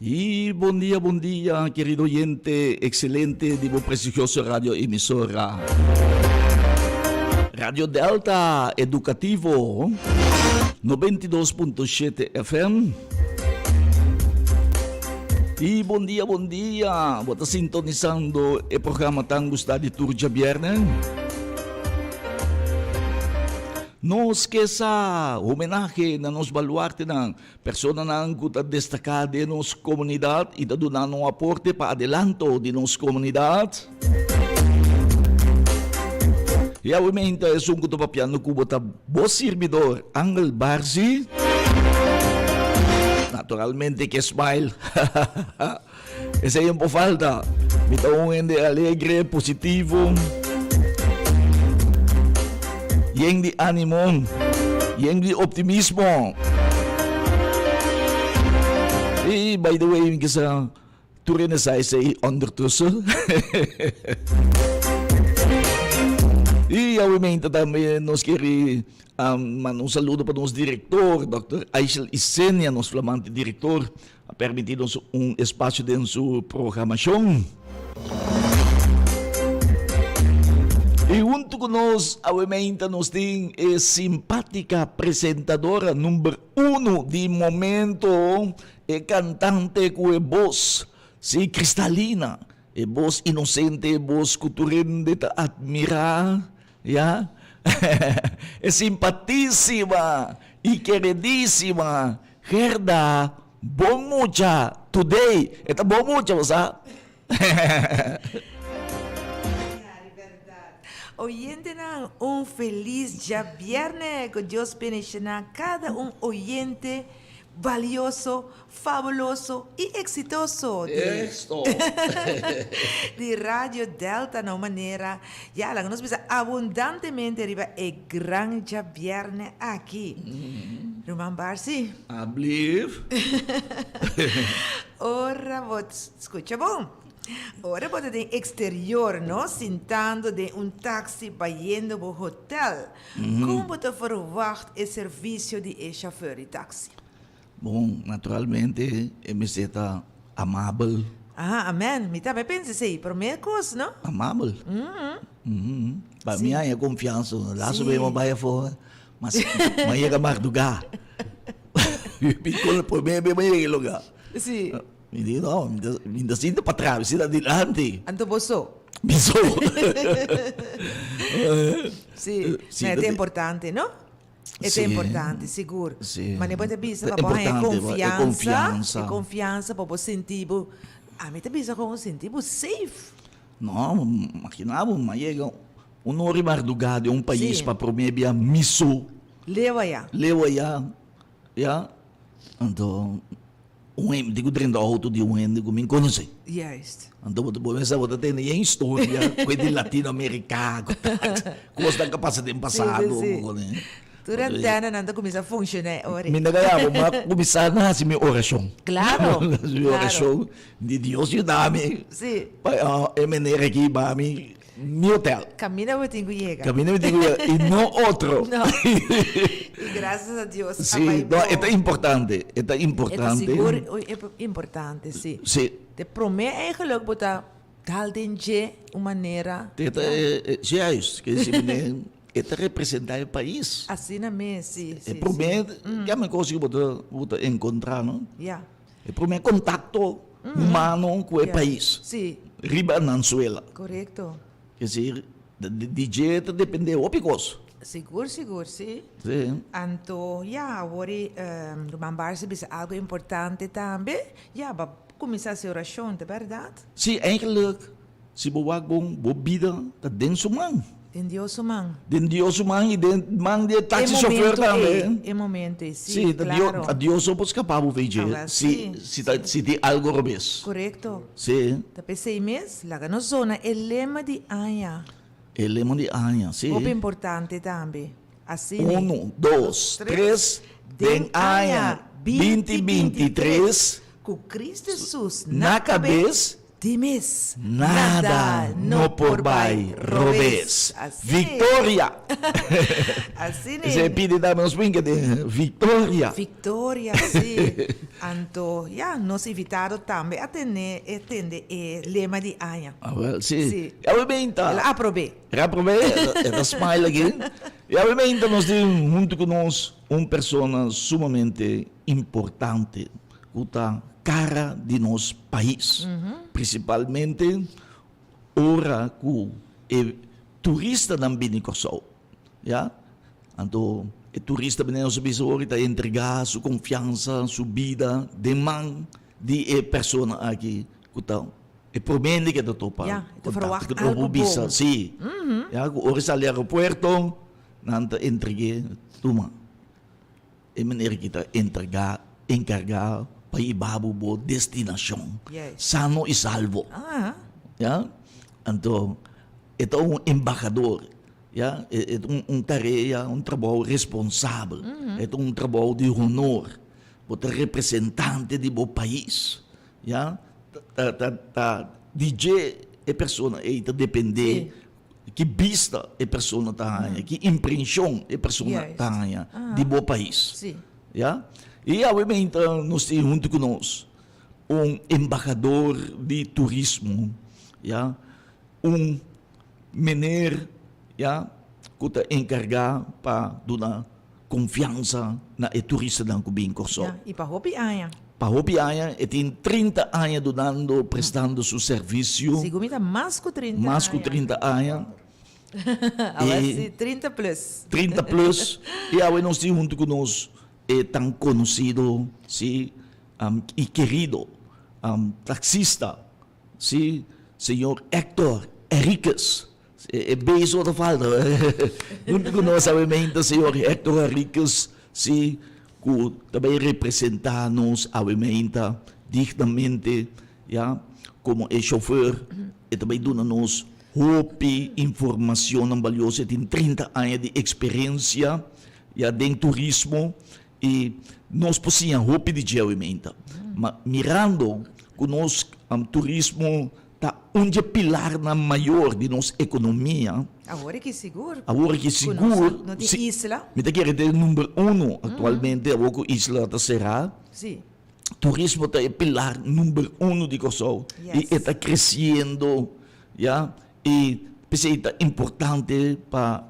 Y bon dia, bon dia, querido oyente excelente di bo prestigioso radio emisora. Radio Delta Educativo 92.7 FM. Y bon dia, bon dia. Bo ta sintonizando e programa tan gustá di tur djabièrnè. Nos ke sa homenahe na nos baluartenan, personanan ku ta destaká den nos komunidat i ta duna nan aporte pa adelanto di nos komunidat. I awe-meinta esun ku ta papiando ku bo ta bo sirbidor Angel Barzi. Naturalmente ke smile. Esei un por falta. Mi ta un hende alegre, positivo, yen di animo, yen di optimismo. I by the way, mi kisa tur hende sa esei ondertussen. I awe tambe nos keri manda un saludo pa nos director, Dòkter Aishel Isenia, nos flamante director. A permití nos un espacio den su programacion. Y hunto cu nos awe meinta nos tin e simpatica presentadora number uno di momento, e cantante cu e voz, si, cristalina, e voz inocente, e voz cu tur hende ta admira, ya, e simpatisima y keredisima Gerda, bon mucha, today e ta bon mucha bo sa. Oyentenan un felis djabierne ku Dios bendiciona kada un oyente balioso, fabuloso y exitoso di di Radio Delta na un manera ya laga nos bisa abundantemente riba e gran djabierne aki. Ruman Barsi. Ablief. Ora bo scucha bon. Ora bo ta den exterior no sintando den un taxi bayendo bo hotel con bo ta verwacht e servicio di e chauffeur di taxi? Bon, naturalmente e mester ta amabel. Aha, amen. Mi tambe pensa esei. Prome kos, no? Amabel. Pa mi haña konfiansa. Laatste bes mi a bai afó, mas mi a yega mardugá. Mi kon prome bes mi a yega e lugá. Mi di, no, mi ta sinta patras, mi sinta dilanti. Anto bo so? Mi so. Sí, ma e ta importante, no? E ta importante, sigur. Mane bo ta bisa pa bo haña konfiansa, e konfiansa pa bo sinti bo, ami ta bisa kon sinti bo safe. No, makina bo, mi a yega un ora i mardugá den un pais pa promé bia mi so. Leu aya. Leu aya, ya. Anto Un hende ku drenta outo di un hende ku mi konosé. Juist. Anto bo ta kuminsá bo ta tende yen historia ku e di Latinoamerika ku ta kosnan ku a pasa den pasado. Sí, sí, sí. Tur antenanan ta kuminsá funshoná e ora ei. Mi ta kaya bo, mi a kuminsá na hasi mi orashon. Klaro, Mi klaro. orashon di Dios yuda mi Sí. pa e meneer aki ba mi Mi hotel. Caminda bo tin cu yega. Caminda mi tin cu yega y no otro. No. Y gracias a Dios a bay bo. Sí, no, e ta importante, e ta importante. E ta sigur importante, sí. Sí. Te prome eigenlijk bo ta dal den dje un manera. Te ta, juist, ke si mene, e ta representa e pais. Asina mes, sí, sí, E prome, kiami cos cu bo ta, bo ta encontra, no? Ya. E prome contacto humano cu e pais. Sí. Riba nan suela. Corecto. Es decir, di dje ta depende hopi cos. Sigur, sigur, sí. Sí. Anto, ya, awor e Ruman Barsi bisa algo importante tambe. Ya, bo a cuminsa haci oracion, ta berdad? Sí, eigenlijk Si bo wak bon, bo bida ta den su man. Den Dios su man. Den Dios su man i den man di e taxi chauffeur tambe. E momento ei, si, claro. Si, ta Dios so por scapa bo fei dje, si, si ta, si tin algo robes. Correcto. Si. Ta p'esei mes, laga nos zona e lema di aña. E lema di aña, si. Hopi importante tambe. Asina. Uno, dos, tres, den aña 2023. Ku Cristo Jesus na kabes. Dimes, Nada no por bai robes. Victoria! Asina Esei pidi tambe nos brinca den Victoria. Victoria, si. Anto, ya, nos invitado tambe a tene e tende e lema di aña. Ah, wel, si. Si. Y awe meinta. El a aprob'é. El a aprob'é, e ta smile aki. Y awe meinta nos tin hunto cu nos un persona sumamente importante cu ta cara di nos pais, principalmente ora cu e turistanan bini Corsou, ya. Anto e turista bini nos a bisa ora ta entrega su confiansa, su bida den man di e persona aki cu ta e prome hende cu ta topa contacto, cu ta por bisa, si, ya, cu ora e sali aeropuerto nan ta entregue, tuma. E manera ki ta entregá, enkargá pa hiba bo bo destinashon sano i salvo. Ya. Anto e ta un embahador, ya, e ta un tarea, un trabou responsabel, e ta un trabou di honor. Bo ta representante di bo pais, ya. Ta ta ta di dje e persona ei ta dependé Ki bista e persona ta haña, ki imprenshon e persona ta haña di bo pais. Ya? I awe meinta nos tin huntu ku nos un embahador di turismo, ya, un meneer, ya, ku ta enkargá pa duna konfiansa na e turistanan ku bin Kòrsou. Ya, i pa hopi aña. Pa hopi aña, e tin 30 aña dunando, prestando su servisio. Sigur mi ta mas ku 30 aña. Mas ku 30 aña. Awe si, 30 plus. 30 plus. I awe nos tin huntu ku nos e tan konosido, si, i kerido taksista, si, señor Hector Henriquez. E beso ta falta. Huntu ku nos awe meinta señor Hector Henriquez si ku ta bai representa nos awe meinta dignamente ya komo e chauffeur e ta bai duna nos hopi informacionnan balioso e tin 30 aña di experiencia ya den turismo i nos por siña hopi di dje awe meinta ma mirando ku nos turismo Ta un dje pilarnan mayor di nos ekonomia. Awor aki sigur. Awor aki sigur. Ku nos no tin isla. Mi ta kere ta e number uno aktualmente awor ku isla ta será. Si. Turismo ta e pilar number uno di Kòrsou. Yes. I e ta kresiendo, ya. I p'esei ta importante pa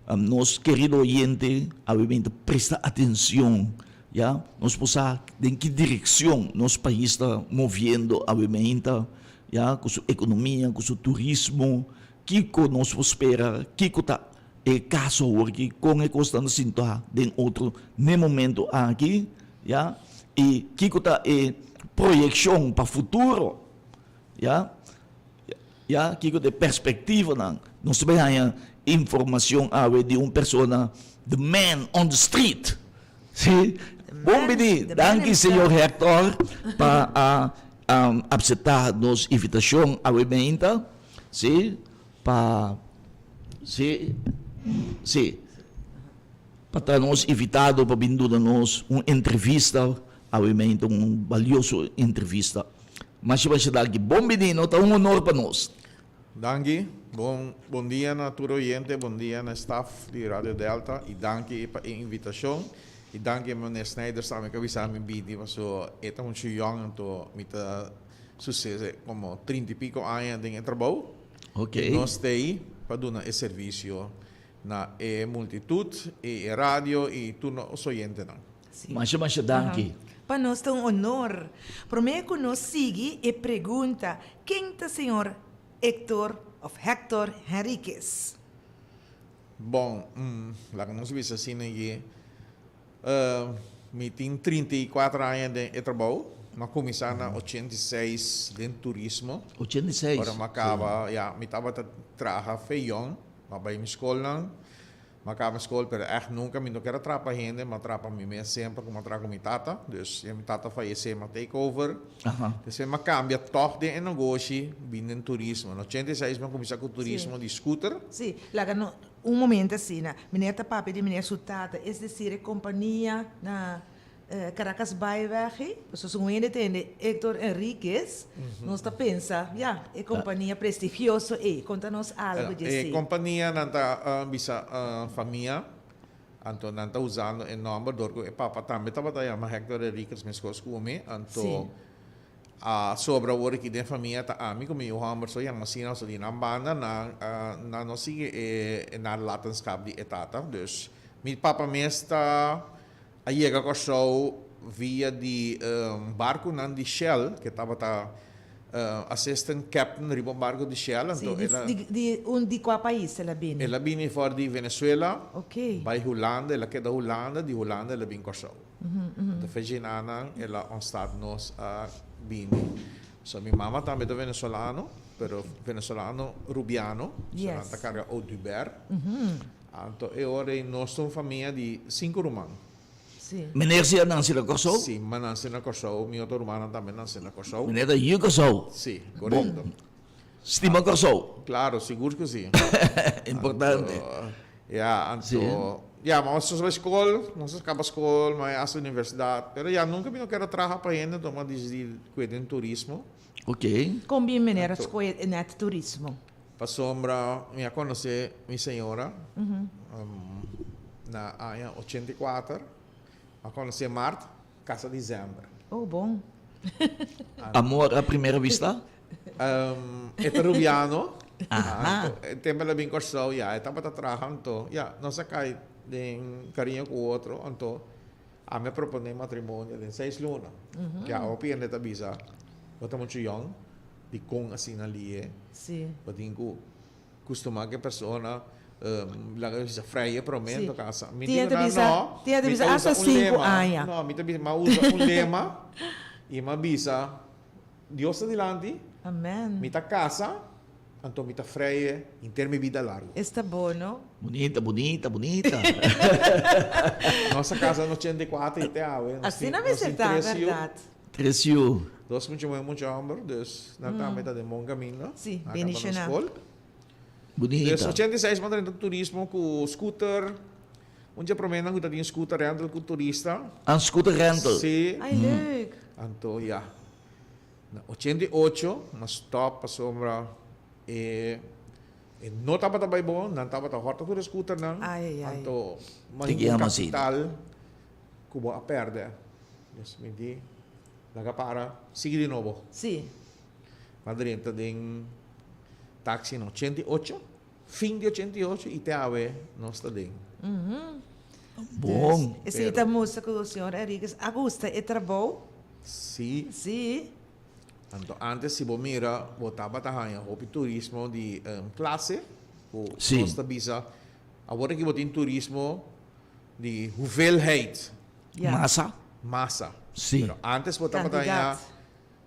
Nos kerido oyente, awe bin ta presta atencion, ya, nos por sa den ki direccion nos pais ta moviendo awe meinta, ya, cu su economia, cu su turismo, kico nos por spera, kico ta e caso awor aki, con e cosnan ta sinta den otro n'e momento aki, ya, y kico ta e proyeccion pa futuro, ya. Ya, kiko ta e perspektivanan? Nos ta bai haña informacion awe di un persona, the man on the street. Si? Bon bini. Danki señor Hector pa a acepta nos invitacion awe meinta. Si, pa, si, si, pa ta nos invitado pa bin duna nos un entrevista awe meinta, un balioso entrevista. Masha masha danki. Bon bini, no ta un honor pa nos. Danki. Bon bon dia na tur oyente, bon dia na staf di Radio Delta y danki pa e invitacion y danki meneer Snijders tambe cu a bisa mi bini paso e ta mucho yong anto mi ta sucede como trinta y pico aña den e trabou y nos ta ey pa duna e servicio na e multitud y e radio y tur nos oyentenan. Masha masha danki. Pa nos ta un honor. Promé ku nos sigui e pregunta, ken ta señor Hector of Hector Henriquez? Bon, laga nos bisa asina aki, mi tin 34 aña den e trabou. Mi a kuminsá na 86 den turismo. 86? Ora mi a kaba, ya, mi tabata traha feyon, mi a bai mi skolnan. M'a kaba skol pero ègt nunka mi no ker a trapa hende, m'a trapa mi mes semper ku m'a traha ku mi tata. Dus ya mi tata fayesé m'a take over. Despues m'a kambia tòg den e negoshi bin den turismo. Na 86 m'a kuminsá ku turismo di scooter. Sí, laga no un momento asina. Meneer ta papia di meneer su tata, es desir e kompania na. Caracas Baaiweg ei, pasobra si un hende tende Hector Enriquez, nos ta pensa, ya, e compania prestigioso ei. Conta nos algo dje E esei. compania nan ta bisa famia, anto nan ta usando e nomber dor cu e papa tambe tabata yama Hector Enriquez mescos cu mi, anto a sobra awor aki den famia ta ami cu mi yu homber so yama asina, so di nan banda nan nan no sigui e nalatenschap di e tata, dus mi papa mes ta A yega Kòrsou via di barkunan di Shell, ke tabata assistant captain riba un barku di Shell. Sí, di, di, di un di kua pais el a bini? El a bini for di Venezuela, bai Hulanda, el a keda Hulanda, di Hulanda el a bin Kòrsou. Anto fechi-nanan el a ontstaat nos a bini. So mi mama tambe ta venezolano, pero venezolano rubiano, so nan ta karga Oduber. Anto e ora ei nos ta un famia di sinku ruman. Sí. Meneer si a nansi na Kòrsou? Sí, mi a nansi na Kòrsou, mi otro rumannan tambe nansi na Kòrsou. Meneer ta yu Kòrsou? Sí, korekto. Bon. Stima Kòrsou? Klaro, sigur ku sí. Importante. Anto, ya, anto, ya, ma nos a bai skol, nos a kaba skol, mi a bai hasta universidat, pero ya nunka mi no ker a traha pa hende, anto mi a disidí kue den turismo. Ok. Kon bin meneer a skohe nèt turismo? Pasobra mi a konosé mi señora na aña 84. A konosé mart, kasa dizèmber. Oh, bon. Amor a primera vista? E ta rubiano. Aha. E tempu el a bin Kòrsou, ya, e tabata traha anto, ya, nos a kai den kariño ku otro, anto ami a proponé matrimonio den seis luna. Ya, hopi hende ta bisa, bo ta muchu yòn. Dikon asina lie? Sí. Bo tin ku kustumá ku e persona, laga bisa frei e promé en to kasa. Mi Tin di ta ku nan bisa, no, tin ta mi bisa ta hasta usa un sinku lema. aña. No, mi ta bisa, mi a usa un lema i mi a bisa, Dios ta dilanti, Amen. mi ta kasa, anto mi ta frei e henter mi bida largu. Esta bo, no? Bunita, bunita, bunita. Nos a kasa na 84 i te awe nos tin, Asina nos mester tin ta, tres yu. bèrdat. Tres yu. Dos mucha muhe mucha homber, dus nan tambe ta den bon caminda. Sí, Nan a caba na bendiciona. school. Bunita. Dus 86 m'a drenta turismo cu scooter. Un dje prome nan cu ta tin scooter rental cu turista. An scooter rental. Sí. Ay, leuk. Anto ya. Na 88 m'a stop pasobra e e no tabata bay bon, nan tabata horta tur e scooternan. Ay, ay, ay. Anto m'a Tiki hinca un amasita. capital cu bo a perde. Dus mi di, laga para, sigui di nobo. Sí. M'a drenta den taxi na 88, fin di 88 y te awe nos ta den. Bon. Dus, esey ta mustra cu señor Enriquez a gusta e trabou. Sí. Sí. Anto antes si bo mira, bo tabata haña hopi turismo di clase, cu Sí. nos ta bisa, awor aki bo tin turismo di hoeveelheid. Ja. Masa. Masa. Sí. Pero antes bo tabata Kantidat. haña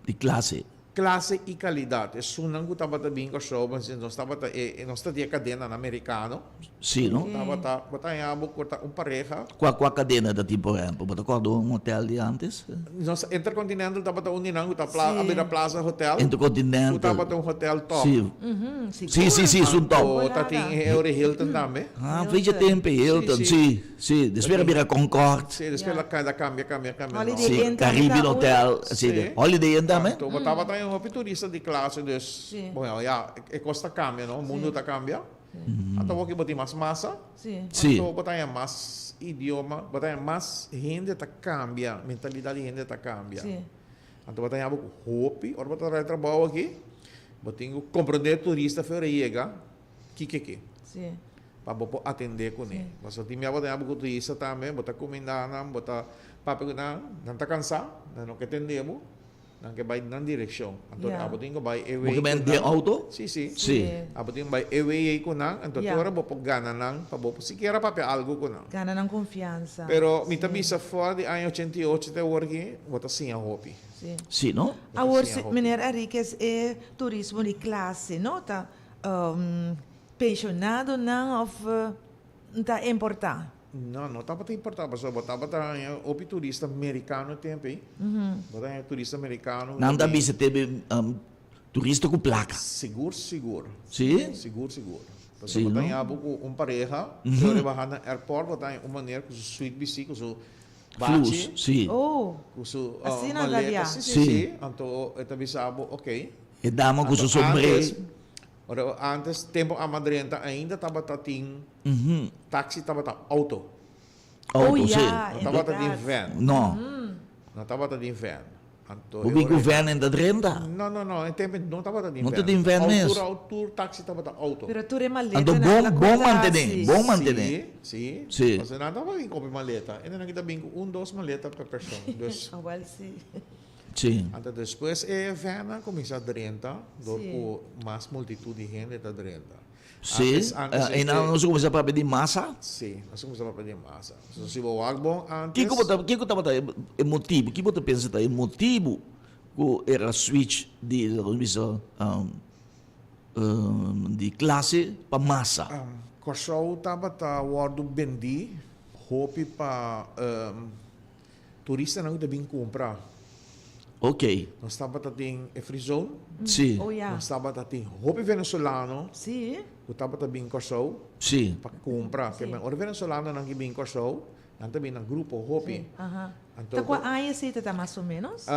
Di klase. Klase i kalidat. Esunnan ku tabata bin Kòrsou, nos tabata e, nos ta di e kadenanan merikano. Sí, no? Ku tabata, bo ta haña bo ku ta un pareha. Kua, kua kadena ta tin, por ehèmpel? Bo ta kòrda un hotel di antes? Nos Intercontinental tabata un di nan ku ta pla, a bira Plaza Hotel. Intercontinental. Ku tabata un hotel top. Sí. Sí, sí, sí, esun top. Anto ta tin e Eure Hilton tambe. Ah, fecha tempe Hilton, sí, sí. Despues a bira Concord. Sí, despues la a cambia, cambia, cambia Holiday nomber. Sí, Inn tambe Caribbean ta un. Hotel, sí, Sí. Holiday Inn tambe. Anto bo tabata un hopi turista di clase, dus, Sí. bueno, ya, e cos ta cambia, no? Mundo ta cambia. Anto awor ki bo tin mas masa, Sí. Sí. anto bo ta haña mas idioma, bo ta haña mas hende ta cambia, mentalidad di hende ta cambia. Sí. Anto bo ta haña bo cu hopi, ora bo ta traha trabou aki, bo tin cu comprende turista fe ora e yega, kiko ke. Sí. Pa bo por atendé kuné. Sí. Pasobra tin bia bo ta haña bo ku turista tambe, bo ta kumindá nan, bo ta papia ku nan, nan ta kansá, nan no ke tendé bo, nan ke bai nan direkshon. Anto Ja. abo tin ku bai e Bo wei ke ku bende den nan. outo? Sí, sí. Sí. Abo tin ku bai e wei ei ku nan, anto Ja. tur ora bo por gana nan pa bo por sikiera papia algu ku nan. Gana nan konfiansa. Pero mi ta Sí. bisa for di aña 88 te awor aki, bo ta siña hopi. Sí. Sí, no? Bo ta Awor siña si, hopi. meneer Enriquez, e turismo di klase, no, ta Pensionadonan of ta importa? No, no tabata importa pasobra bo tabata haña hopi turista mericano e tempo ei. Bo ta haña turista mericano. Nan ta bisa tebe turista cu placa. Sigur, sigur. Si? Sigur, sigur. Pasobra bo ta haña bo cu un pareha, ora e baha na airport bo ta haña un meneer cu su suit bisti, cu su. Flus, Bachi. si. Oh. Ku su Asina ta maleta. bia. Si, si, Si. si. Anto e ta bisa bo, ok. E dama ku su Anto sombré. antes, ora antes tempo a madrenta ainda tabata tin taxi tabata auto. Auto, Oh, si. ya, No en tabata tin berdad. van. No. No tabata tin van. Anto Bo e bin ku ora van en ta drenta. No, no, no, e tempo no tabata tin No van. ta tin van mes. Tur, tur taxi tabata auto. Pero tur e maleta Anto nan bon, ta bon konta mantené, hasi. bon mantené. Si, si. Si. Pasobra nan tabata bin kopi maleta. E nan kita bin ku un, dos maleta per persoon. Dus, Ah, wel si. Si. anto despues e vannan kuminsá drenta dor Si. ku mas multitud di hende ta drenta. Si, Antes, antes e nan este nos a kuminsá papia di masa. Si, nos a kuminsá papia di masa. So si bo wak bon antes. Kiko bo ta, kiko tabata e motibu? Ki bo ta pensa ta e motibu ku era switch di, laga nos bisa, di klase pa masa? Kòrsou tabata wòrdu bendí hopi pa Turistanan ku ta bin kumpra. Ok. Nos tabata tin e free zone. Si. Oh ya. Nos tabata tin hopi venezolano. Si. Ku tabata bin Kòrsou. Si. Pa kumpra. Si. Ke men ora venezolanonan ki bin Kòrsou, nan ta bin na grupo hopi. Si. Aha. Anto Ta kua aña esei ta ta mas o menos?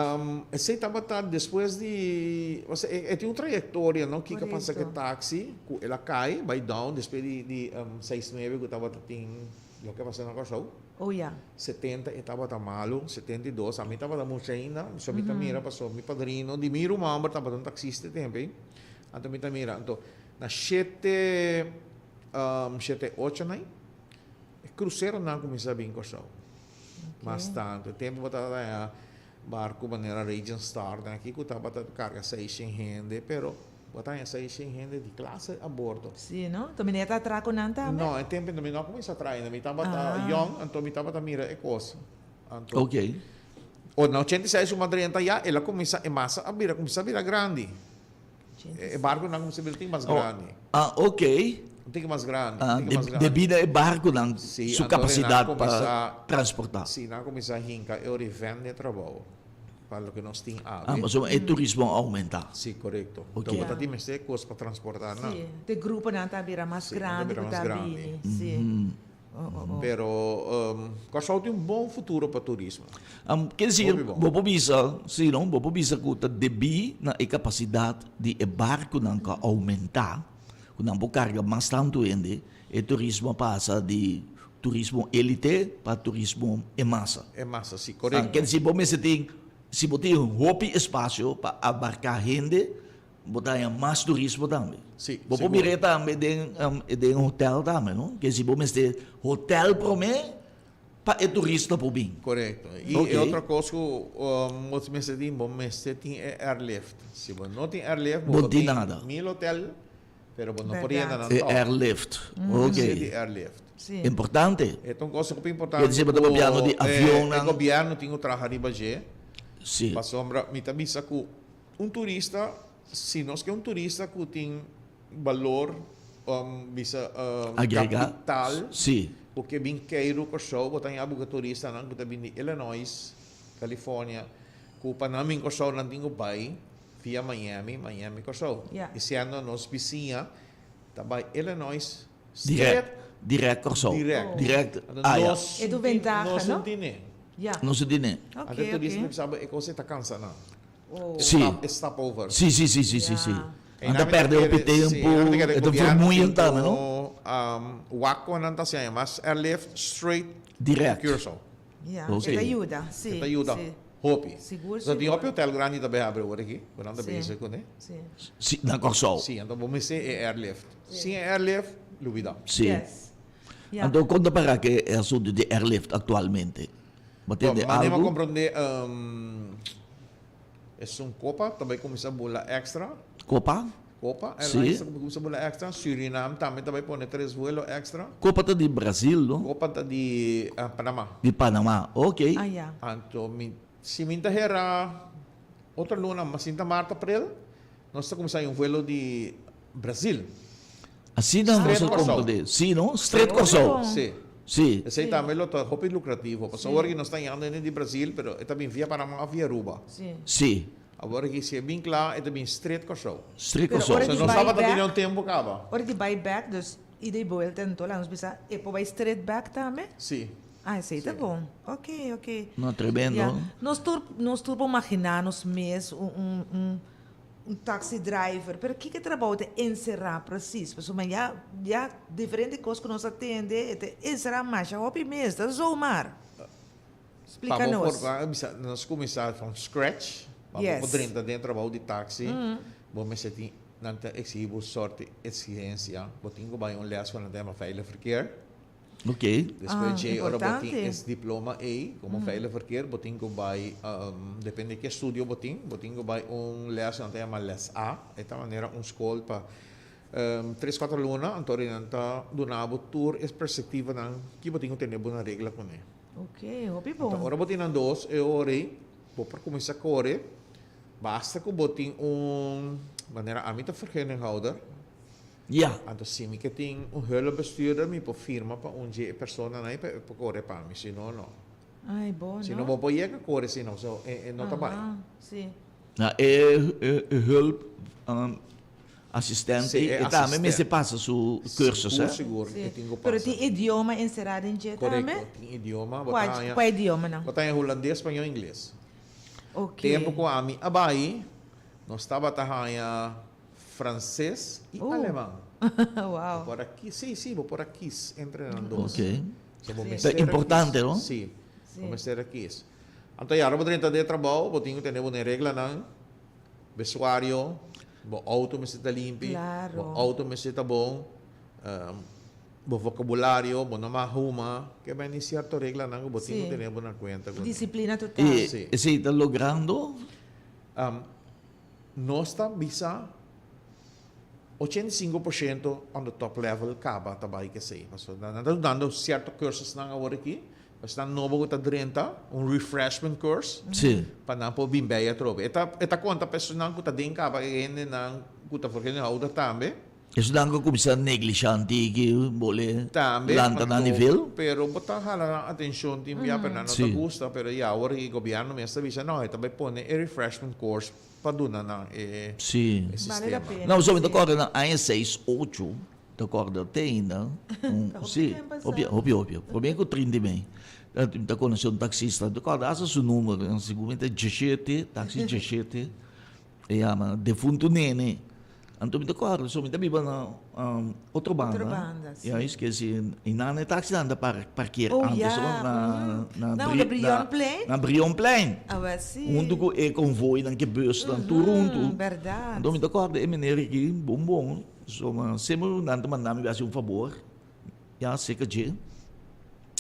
Esei tabata despues di, osea e tin un trayektoria no, kiko a pasa ku e Korekto. taxi ku el a kai bai down despues di seis nuebe ku tabata tin loke a pasa na Kòrsou. Oh ya. 70 e tabata malu, 72, ami tabata mucha ainda, so mi ta mira paso mi padrino di mi ruman homber tabata un taxista e tempo ei, anto mi ta mira, anto na shete, shete ocho nai, e cruceronan a cuminsa bin Corsou, mas tanto, e tempo bo tabata haña barco manera Raging Star den aki cu tabata carga seishen hende, pero. Bo ta haña seishen hende di klase a bordo. Sí, no? Anto mi no ta atraco nan tambe? No, e tempo mi no a cuminsa traha ainda. Mi tabata yong, anto mi tabata mira e cos. Anto. Ok. O na 86 su madre enta ya, el a cuminsa, e masa a bira, cuminsa bira grandi. E barconan cuminsa bira tin mas grandi. Ah, ok. Tin mas grandi. Ah, tin mas grandi. debido e barconan Sí, su anto nan capacidad pa cuminsa transporta. Sí, nan a cuminsa hinca e ora e vende trabou. Pa loke nos tin awe. Ah, pasobra e turismo a aumenta. Sí, korekto. Ok. Enton bo ta tin mester kos pa transportá nan. Sí, te gruponan ta bira mas Sí, nan ta grandi bira ku mas ta grandi. bini. Sí. Oh, oh, oh. Pero Kòrsou tin un bon futuro pa turismo. Ker desir, Hopi bon. bo por bisa, sí no, bo por bisa ku ta debí na e kapasidat di e barkunan ku a oumentá, ku nan por karga mas tantu hende, e turismo a pasa di Turismo elite pa turismo en masa. En masa, si, korekto. Ker si bo mester tin, si bo tin hopi espasio pa abarká hende, bo ta haña mas turismo tambe. Si, Bo por sigur. mir'é tambe den den hotel tambe, no? Ker si bo mester hotel promé pa e turista por bin. Korekto. I Ok. e otro kos ku bo mester tin, bo mester tin e airlift. Si bo no tin airlift, bo Bo tin tin nada. mil hotel, Pero bo no por yenda nan E tòg. airlift. Ok. Sí, di airlift. Sí. Importante. E ta un cosa hopi importante Ker disi bo ta papiando di ku avionnan. e gobièrnu tin ku traha riba dje. Sí. Pasobra mi ta bisa ku un turista, si nos ke un turista ku tin balor, bisa Agrega. kapital, Sí. ku ke bin keiru Kòrsou, bo ta haña buka turistanan ku ta bin di Illinois, California, ku pa nan bin Kòrsou nan tin ku bai Via Miami, Miami Kòrsou. Ja. I siendo nos bisiña ta bai Illinois straight. Direct, direct Kòrsou. Direct. Direct, Anto ah ja. nos E tu ventaha, nos no? no tine. Ja. Nos no tine. Oké, Anto turista oké. ta bisa bo e kos ei ta kansa nan. Oh. Sí. Stap, e stap over. Sí, sí, sí, sí, sí, sí. Ja. E Nan ta nan mi ta perde hopi kere, sí, tempu, nan mi ta kere e ta gobièrnu vermoeiend tin tambe, no? ku wak kon nan ta hasié, mas airlift straight Direct. to Curaçao. Ja, Ok. e ta yuda, sí. E ta yuda. Sí. Hopi. Sigur, So tin sigur. hopi hotel grandi ta bay habri awor aki, ku nan ta Sí. bezig kuné. Sí. Sí, na Kòrsou. Sí, anto bo mester e airlift. Sin e airlift, lubida. Sí. Yes. Ja. Anto kon ta para ke e asuntu di airlift aktualmente? Bo Bon, tende manera mi a algu? komprondé, esun Copa ta bay kuminsá bula extra. Copa? Copa Sí. Airlines ta kuminsá bula extra. Surinam tambe ta bay pone tres vuelo extra. Copa ta di Brasil, no? Copa ta di Panama. Di Panama, ok. Ah, ya. Anto mi, si mi ta hera otro luna, ma sinta mart, april, nos ta kuminsá un vuelo di Brasil. Asina nos Straight a Kòrsou. komprendé. Sí, no? Straight Kòrsou. Sí. Sí. Esei tambe lo ta hopi lucrativo. Pasobra awor aki nos ta yanda hende di Brasil, pero e ta bin via Panama of via Aruba. Sí. Sí. Awor aki si e bin kla, e ta bin straight Kòrsou. Straight Pero Kòrsou. ora So di nos bai tabata bek, tene un tempu kaba. ora di bai bek, dus ida i buelta anto laga nos bisa e por bai straight bek tambe? Sí. Ah, esei ta bon. Ok, ok. No, tremendo. Ya. Nos tur, nos tur por maginá nos mes un, un, un, un taxi driver, pero kiko e trabou ta enserá precies? Pasobra ya, ya diferente kos ku nos a tende, e ta enserá masha hopi mes, ta zomaar. Splika Pa bo nos. por bisa, nos kuminsá from scratch, pa bo por drenta den trabou di taxi, bo mester tin, nan ta exigí bo sort di exigencia, bo tin ku bai un les ku nan ta yama veilig verkeer. Ok. Despues Ah, dje ora bo tin importante. es diploma ei, komo veilig verkeer, bo tin ku bai, depende ke estudio bo tin, bo tin ku bai un les ku nan ta yama les A, e ta manera un skol pa tres kuater luna, anto nan ta duna bo tur e perspektivanan ki bo tin ku tene bo na regla kuné. Ok, hopi bon. Anto ora bo tin nan dos e ora ei, bo por kuminsá kore, basta ku bo tin un, manera ami ta vergunninghouder, Ya. anto si mi ke tin un hulpbestuurder mi por firma pa un dje e personanan ei pa e por kore pa mi, si no, no. Ai, bon, Si no no? bo por yega kore si no, so e no ta bai. Aha, si. Na e hulp Asistente Sí, e e tambe mester asistente. pasa su cursus, Sigur, eh? sigur, Sí. e tin ku Pero pasa. tin idioma enserá den dje tambe? Korekto, tin idioma. Bo Kua, ta haña, kua idiomanan? bo ta haña hulandes, spañó, ingles. Oké. Tempu ku ami a bai, nos tabata haña franses i aleman. Wow. Bo por a kis, sí, sí, bo por a kis entre nan dos. Oké. So bo Sí. Ta mester a importante, kis. no? Sí, Sí. bo mester a kis. Anto ya, ora bo drenta den e trabou, bo tin ku tene bo ne reglanan. Vestuario, bo auto mester ta limpi, bo auto mester ta bon, bo vocabulario, bo no mag huma, ke bini cierto reglanan ku bo tin ku tene bo na kuenta ku. Disiplina total. I esei ta logrando? Nos ta bisa 85% on the top level kaba ta bai kesei, pasobra nan ta dando cierto cursusnan awor aki. Esnan nobo ku ta drenta, un refreshment course, pa nan por bin bei atrobe. E ta e ta konta pa esunnan ku ta den kaba e hendenan ku ta for hende houder tambe. Esunnan ku kuminsá neglishá antiki bole Tambe, lanta nan anto, nivel. pero bo ta hala nan atenshon tin bia, pero nan no ta gusta, pero ya awor e gobièrnu mes ta bisa, no, e ta bai pone e refreshment course pa duna nan e e Bale la sistema. pena, No, so mi ta si. kòrda na aña seis ocho. Ta kòrda te ainda. Sí, hopi, hopi, hopi. Promé ku trinta i mei. Mi ta konosé un taksista. Mi ta kòrda asta su número. Seguramente djeshete, taksi djeshete. E yama Defuntu Nene. Anto mi ta kòrda, so mi ta biba na otro banda. Otro banda, sí. Ya, esqueci. I nan e taksinan ta parkeer Oh, antes, ya. no? Na, na, Na unda Brionplein? Na Brionplein. Awa, sí. Huntu ku e konvoinan, ku e busnan, tur huntu. Bèrdat. Anto mi ta kòrda e meneer aki, bon bon. So semper nan ta manda mi hasi un fabor, ya cerca dje.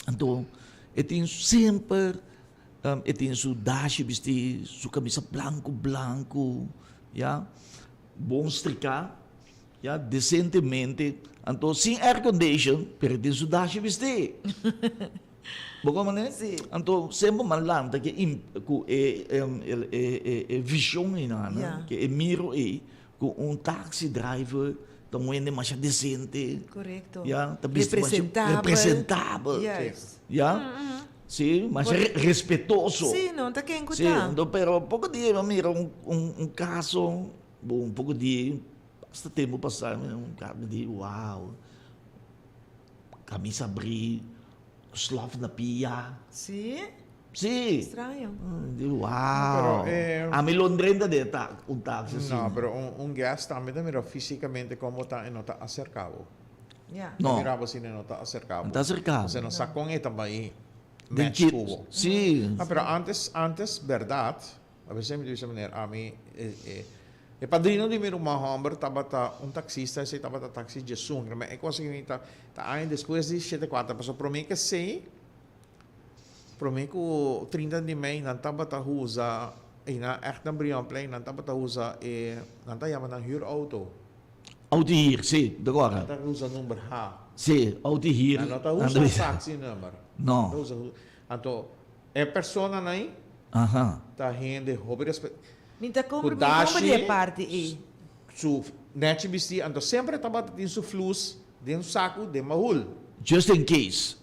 Anto e tin semper e tin su dashi bisti, su camisa blanco blanco, ya, bon striká, ya, decentemente. Anto sin air condition, pero e tin su dashi bisti. Bo komo manera? Sí. Anto semper mi a lanta ku e ku e e vision einan, ku e miro ei. Ku un taxi driver ta un hende masha decente. Correcto. Ya, ta bisti masha Representabel. representabel. Juist. Ya. Sí, masha respetoso. Sí, no ta ken ku Sí, ta. anto pero poko dia mi a mira un un un caso, bon un poko dia, basta tempo pasa, mi mira un caso mi di wow, camisa abri, slof na pia. Sí? Sí. Straño. Di wow. Pero, eh, A mi lo drenta den ta un taxi asina. No, pero un, un guest tambe ta mira físicamente como ta e no ta acerca bo. Ja. No. Ta mira bo asina e no ta acerca bo. No ta acerca bo. Osea no sa con e ta bai Den match ki- cu bo. Sí. Ah, pero antes, antes berdad, a veces mi ta bisa meneer, ami e, e, e padrino di mi ruman homber tabata un taxista, esey tabata taxi djesun. Ma e cosa aki mi ta, ta aña despues di shete cuater, pasobra prome ke esey, Prome ku 30 di mei nan tabata usa i nan ègt na Brionplein nan tabata usa e nan ta yama nan huurauto. Auto huur, si, de kòrda. Nan ta usa number H. Si, auto huur. Nan no ta usa taxi number. No. Nan ta usa anto e personanan ei ta hende hopi respet. Mi ta compra, mi compra di e parti ei. Su nèchi bistí anto semper e tabata tin su flus den su saku den bahul. Just in case.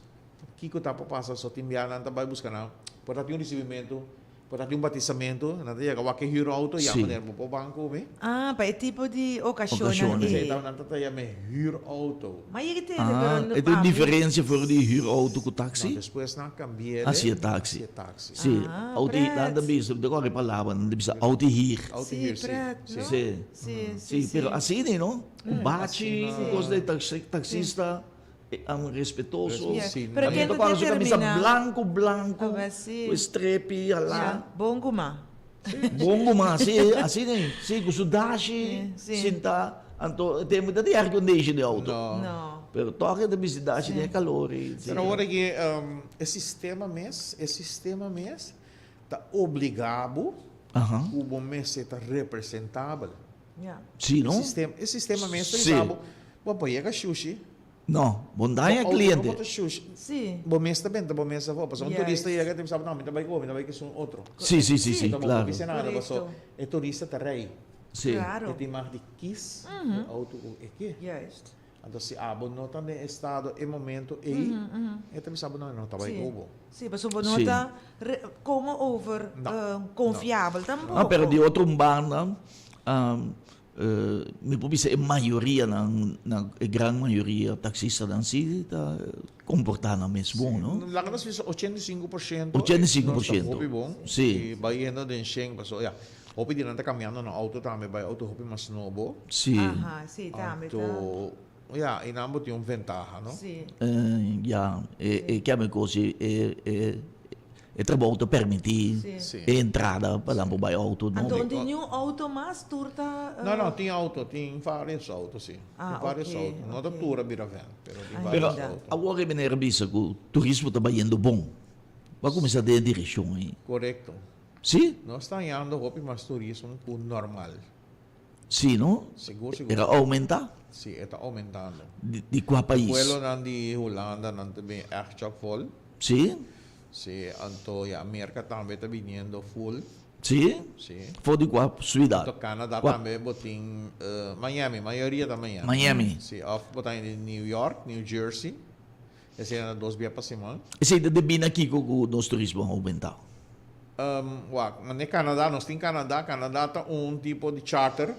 Kiko ta por pasa so tin bia nan ta bai buska nan por ta tin un risibimentu. Por ta tin un batisamentu, nan ta yega wak e hür outo, ya meneer bo por ban ku mi. Ah, pa e tipo di okashonnan ei. Esei nan ta ta yama e hür outo. Ma yega tende, pero Ah, e tin un diferensia for di hür outo ku taksi? No, despues nan kambi'e Hasi e taksi. Hasi e taksi. Si, outo Ah, nan ta pret. bisa, mi ta kòrda e palabra, nan ta bisa outo hür. Outo hür, Si, si. pret, no? Si. Si, Si, si, pero si. asina, no? Ku bachi, ku kos di taksista. E amo respetoso. Yeah. Sí, Pero no. ken Ta ta cuando su camisa determina? blanco, blanco, A ver, sí. cu strepi, ala. Ja, bon guma. Bon guma, sí, asina, sí, cu su dashi, Sí, sí. sinta, anto, te muta di air condition di auto. No. No. Pero toch e ta bisti dashi den e calor y, sí. Pero awor aki, um, e sistema mes, e sistema mes ta obliga bo cu bo mester ta representabel. Ja. Sí, no? E sistema, e sistema mes ta Sí. bisa bo, bo por yega shushi. No, bo no daña Bo auto cliente. no por ta shushi. Sí. Bo mes ta benta bo mes afó. Pasobra un Juist. turista yega ta bisa bo, no, mi ta bai ku bo, mi ta bai ku esun otro. Sí, sí, sí, sí, Enton bo no claro. por bisa nada, Correcto. pasobra e turista ta rei. Sí. Claro. E tin mag di kis e auto ku e ke. Juist. Anto si abo no ta den estado e momento ei, e ta bisa bo no, e no ta bai Sí. ku bo. Sí, pasobra bo no Sí. ta re, como over No. eh, confiabel tampoco. No, pero di otro banda, mi por bisa e mayoria nan, nan e gran mayoria taxistanan si ta comporta nan mes bon, no? Laga nos bisa 85%. 85%. Nos ta hopi bon. Sí. I bai yendo den shen paso ya. Hopi di nan ta cambiando nan auto tambe bai auto hopi mas nobo. Sí. Aha, sí, tambe ta. Anto ya, ei nan bo tin un ventaha, no? Sí. Ya, e e kiami cos e e e trabou ta permiti Sí. e entrada pa nan por bai auto Anto nobo. no tin niun auto mas tur ta. No, no, tin auto, tin varios auto, sí. Ah, tin varios ok, auto. No ta ok. tur a bira van, pero tin Ay, Pero varios Ainda. auto. awor e meneer a bisa cu turismo ta bayendo bon. Bo a cuminsa den e direccion ei. Corecto. Sí? Nos ta hañando hopi mas turismo cu normal. Sí, no? Sigur, sigur. Era aumenta? Sí, e ta aumentando. Di, di cua pais? Vuelonan di Hulanda nan ta bin echt chockvol. Sí? Sí, anto ya Merca tambe ta biniendo full. Sí? Sí. For di cua ciudad? Anto Canada Cua? tambe bo tin eh, Miami, mayoria ta Miami. Miami. Sí, of bo ta di New York, New Jersey. Esei nan ta dos bia pa siman. Esei ta debí na kiko ku nos turismo a oumentá? Wak, mane Canada, nos tin Canada, Canada ta un tipo di charter.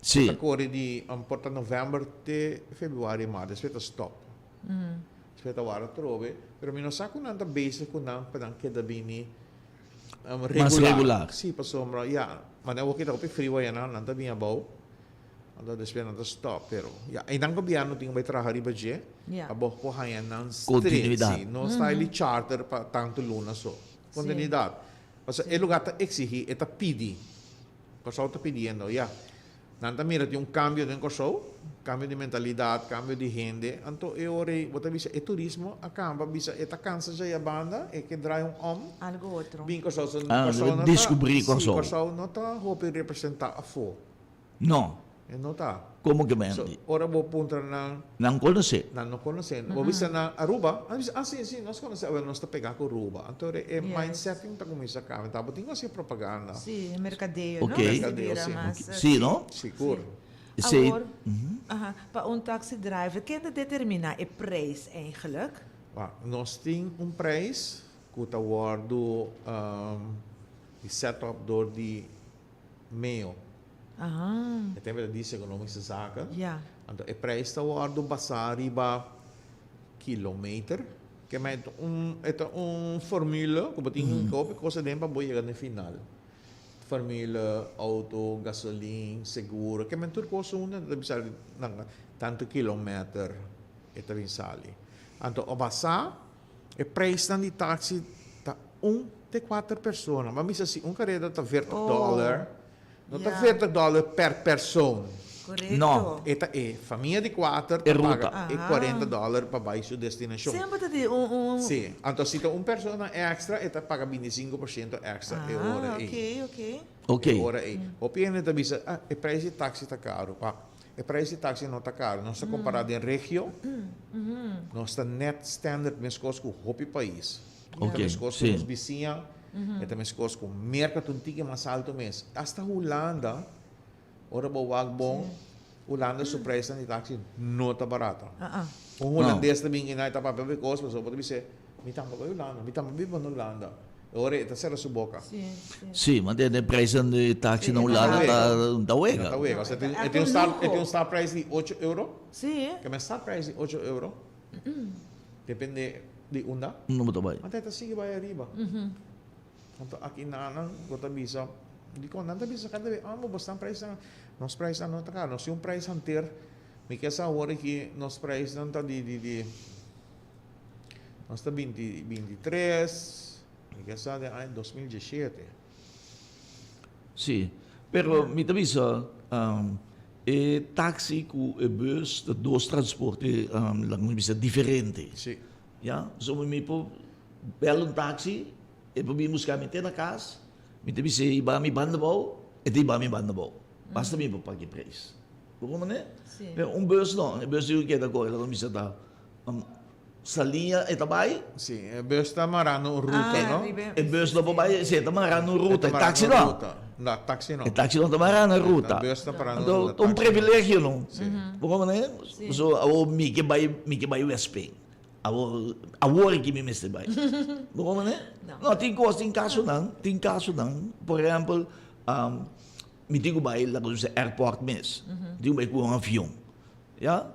Sí. Ta kore di por ta november te februari, maart, despues ta stop. Despues ta wara atrobe, pero mi no sa ku nan ta bezig ku nan pa nan keda bini regular. Mas regular. Sí, pasobra, ya, mane awor ki ta hopi friu ayanan, nan ta bini abou. Anto despues nan ta stop, pero ya, einan gobierno tin ku bai traha riba dje Ya. pa bo por haña nan straight, Continuidad. si, no style di charter pa tantu luna so. Continuidad. Pasobra e lugar ta exigi, e ta pidi. Kòrsou ta pidiendo, ya. Nan ta mira tin un cambio den Kòrsou, cambio di mentalidad, cambio di hende, anto e ora ei bo ta bisa e turismo a camba, bisa e ta cansa dje a banda, e ke draai un om. Algo otro. Bin Kòrsou, so Ah, Kòrsou no ta, descubrí si, Kòrsou. Kòrsou no ta hopi representa afó. No. E no ta. Como ke men So, di? ora bo puntra nan. Nan conoce. Nan no conoce. Bo bisa nan Aruba, nan bisa, ah si, si, nos conoce. Awel nos ta pega cu Aruba. Anto e Yes. mindsetting ta cuminsa cambia. Ta bo tin cu haci propaganda. Sí, e mercadeo, Ok. no? Mester Mercadeo, bira sí. mas, Sí, no? Sigur. Esey. Awor, aha, pa un taxi driver, ken ta determina e prijs eigenlijk? Wak, nos tin un prijs cu ta wordo di set up door di meo. Aha. E tempo ta dice economische zaken. Ja. Anto e prijs ta wordo basa riba kilometer. Ke men e un e ta un formule ku bo tin mm -hmm. hopi cosa den pa bo yega na final. Formule, auto, gasolin, seguro. Ke men tur cosa hunto ta bisa nan tanto kilometer e ta bin sali. Anto o basa E prijsnan di taxi ta un te kuater persona. Bo a misa si un kareda ta veertig Oh, dollar, no ta ja. veertig dollar per persoon. Korekto. No. E ta e famia di kuater E ta ruta. paga e Aha. kuarenta dollar pa bai su destinashon. Semper ta di un un. Sí. Anto si ta un persona extra e ta paga 25% extra e ora Ah, ei. ok, ok. Ok. E ora ei. Hopi hende ta bisa, ah, e prijs di taxi ta karu. Pa, E prijs di taxi no ta caro. Nos ta compara den regio, nos ta net standard mescos cu hopi pais. Ok, Ta mescos cu sí. nos bisiña, e ta mescos cu Merca ta un tiki mas alto mes. Hasta Hulanda, ora bo wak bon, Hulanda su prijsnan di taxi no ta barata. Un No. Hulandes ta bin i ta papia bo e cos, pasobra bo ta bisa, mi tambe bai Hulanda, mi tambe biba na Hulanda. Ora e ta sera su boka. Sí, sí. Sí, ma den e prijsnan di taxi na Hulanda ta ta wega. Ta wega. Osea, e tin un start, e tin un startprijs di ocho euro. Sí. Ke men startprijs di ocho euro, depende di unda. Unda bo ta bai. Anto e ta sigui bai ariba. Anto aki nanan bo ta bisa, dikon nan ta bisa kada bes, ah, bo stan prijsnan, nos prijsnan no ta karo. Nos tin un prijs hanter, mi ke sa awor aki nos prijsnan ta di, di, di. Nos ta binti binti tres, mi ke sa den aña 2017. Sí, pero mi ta bisa e taxi ku e bus ta dos transporte laga mi bisa diferente. Sí. Ya, so mi por bel un taxi, e por bin buska mi te na kas, mi ta bisa e hiba mi banda abou, e ta hiba mi banda abou. Basta mi por paga e prijs. Bo comprende? Sí. Pero un bus no, e bus tin ku keda kore, laga mi bisa ta. Saliña e ta bai. Si, e bus ta mará na un ruta, no? E bus no por bai, si e ta mará na un ruta, e taxi no. No, taxi no. E taxi no ta mará na ruta. E bus ta pará na ruta. Anto, un privilegio, no? Bo comprende? Pasobra awor mi ke bai, mi ke bai Westpeen. Awor, awor aki mi mester bai. Bo comprende? No, tin kos, tin kasonan, tin kasonan, por ehèmpel, mi tin ku bai laga nos bisa airport mes. Mi tin ku bai ku un avion. Ya,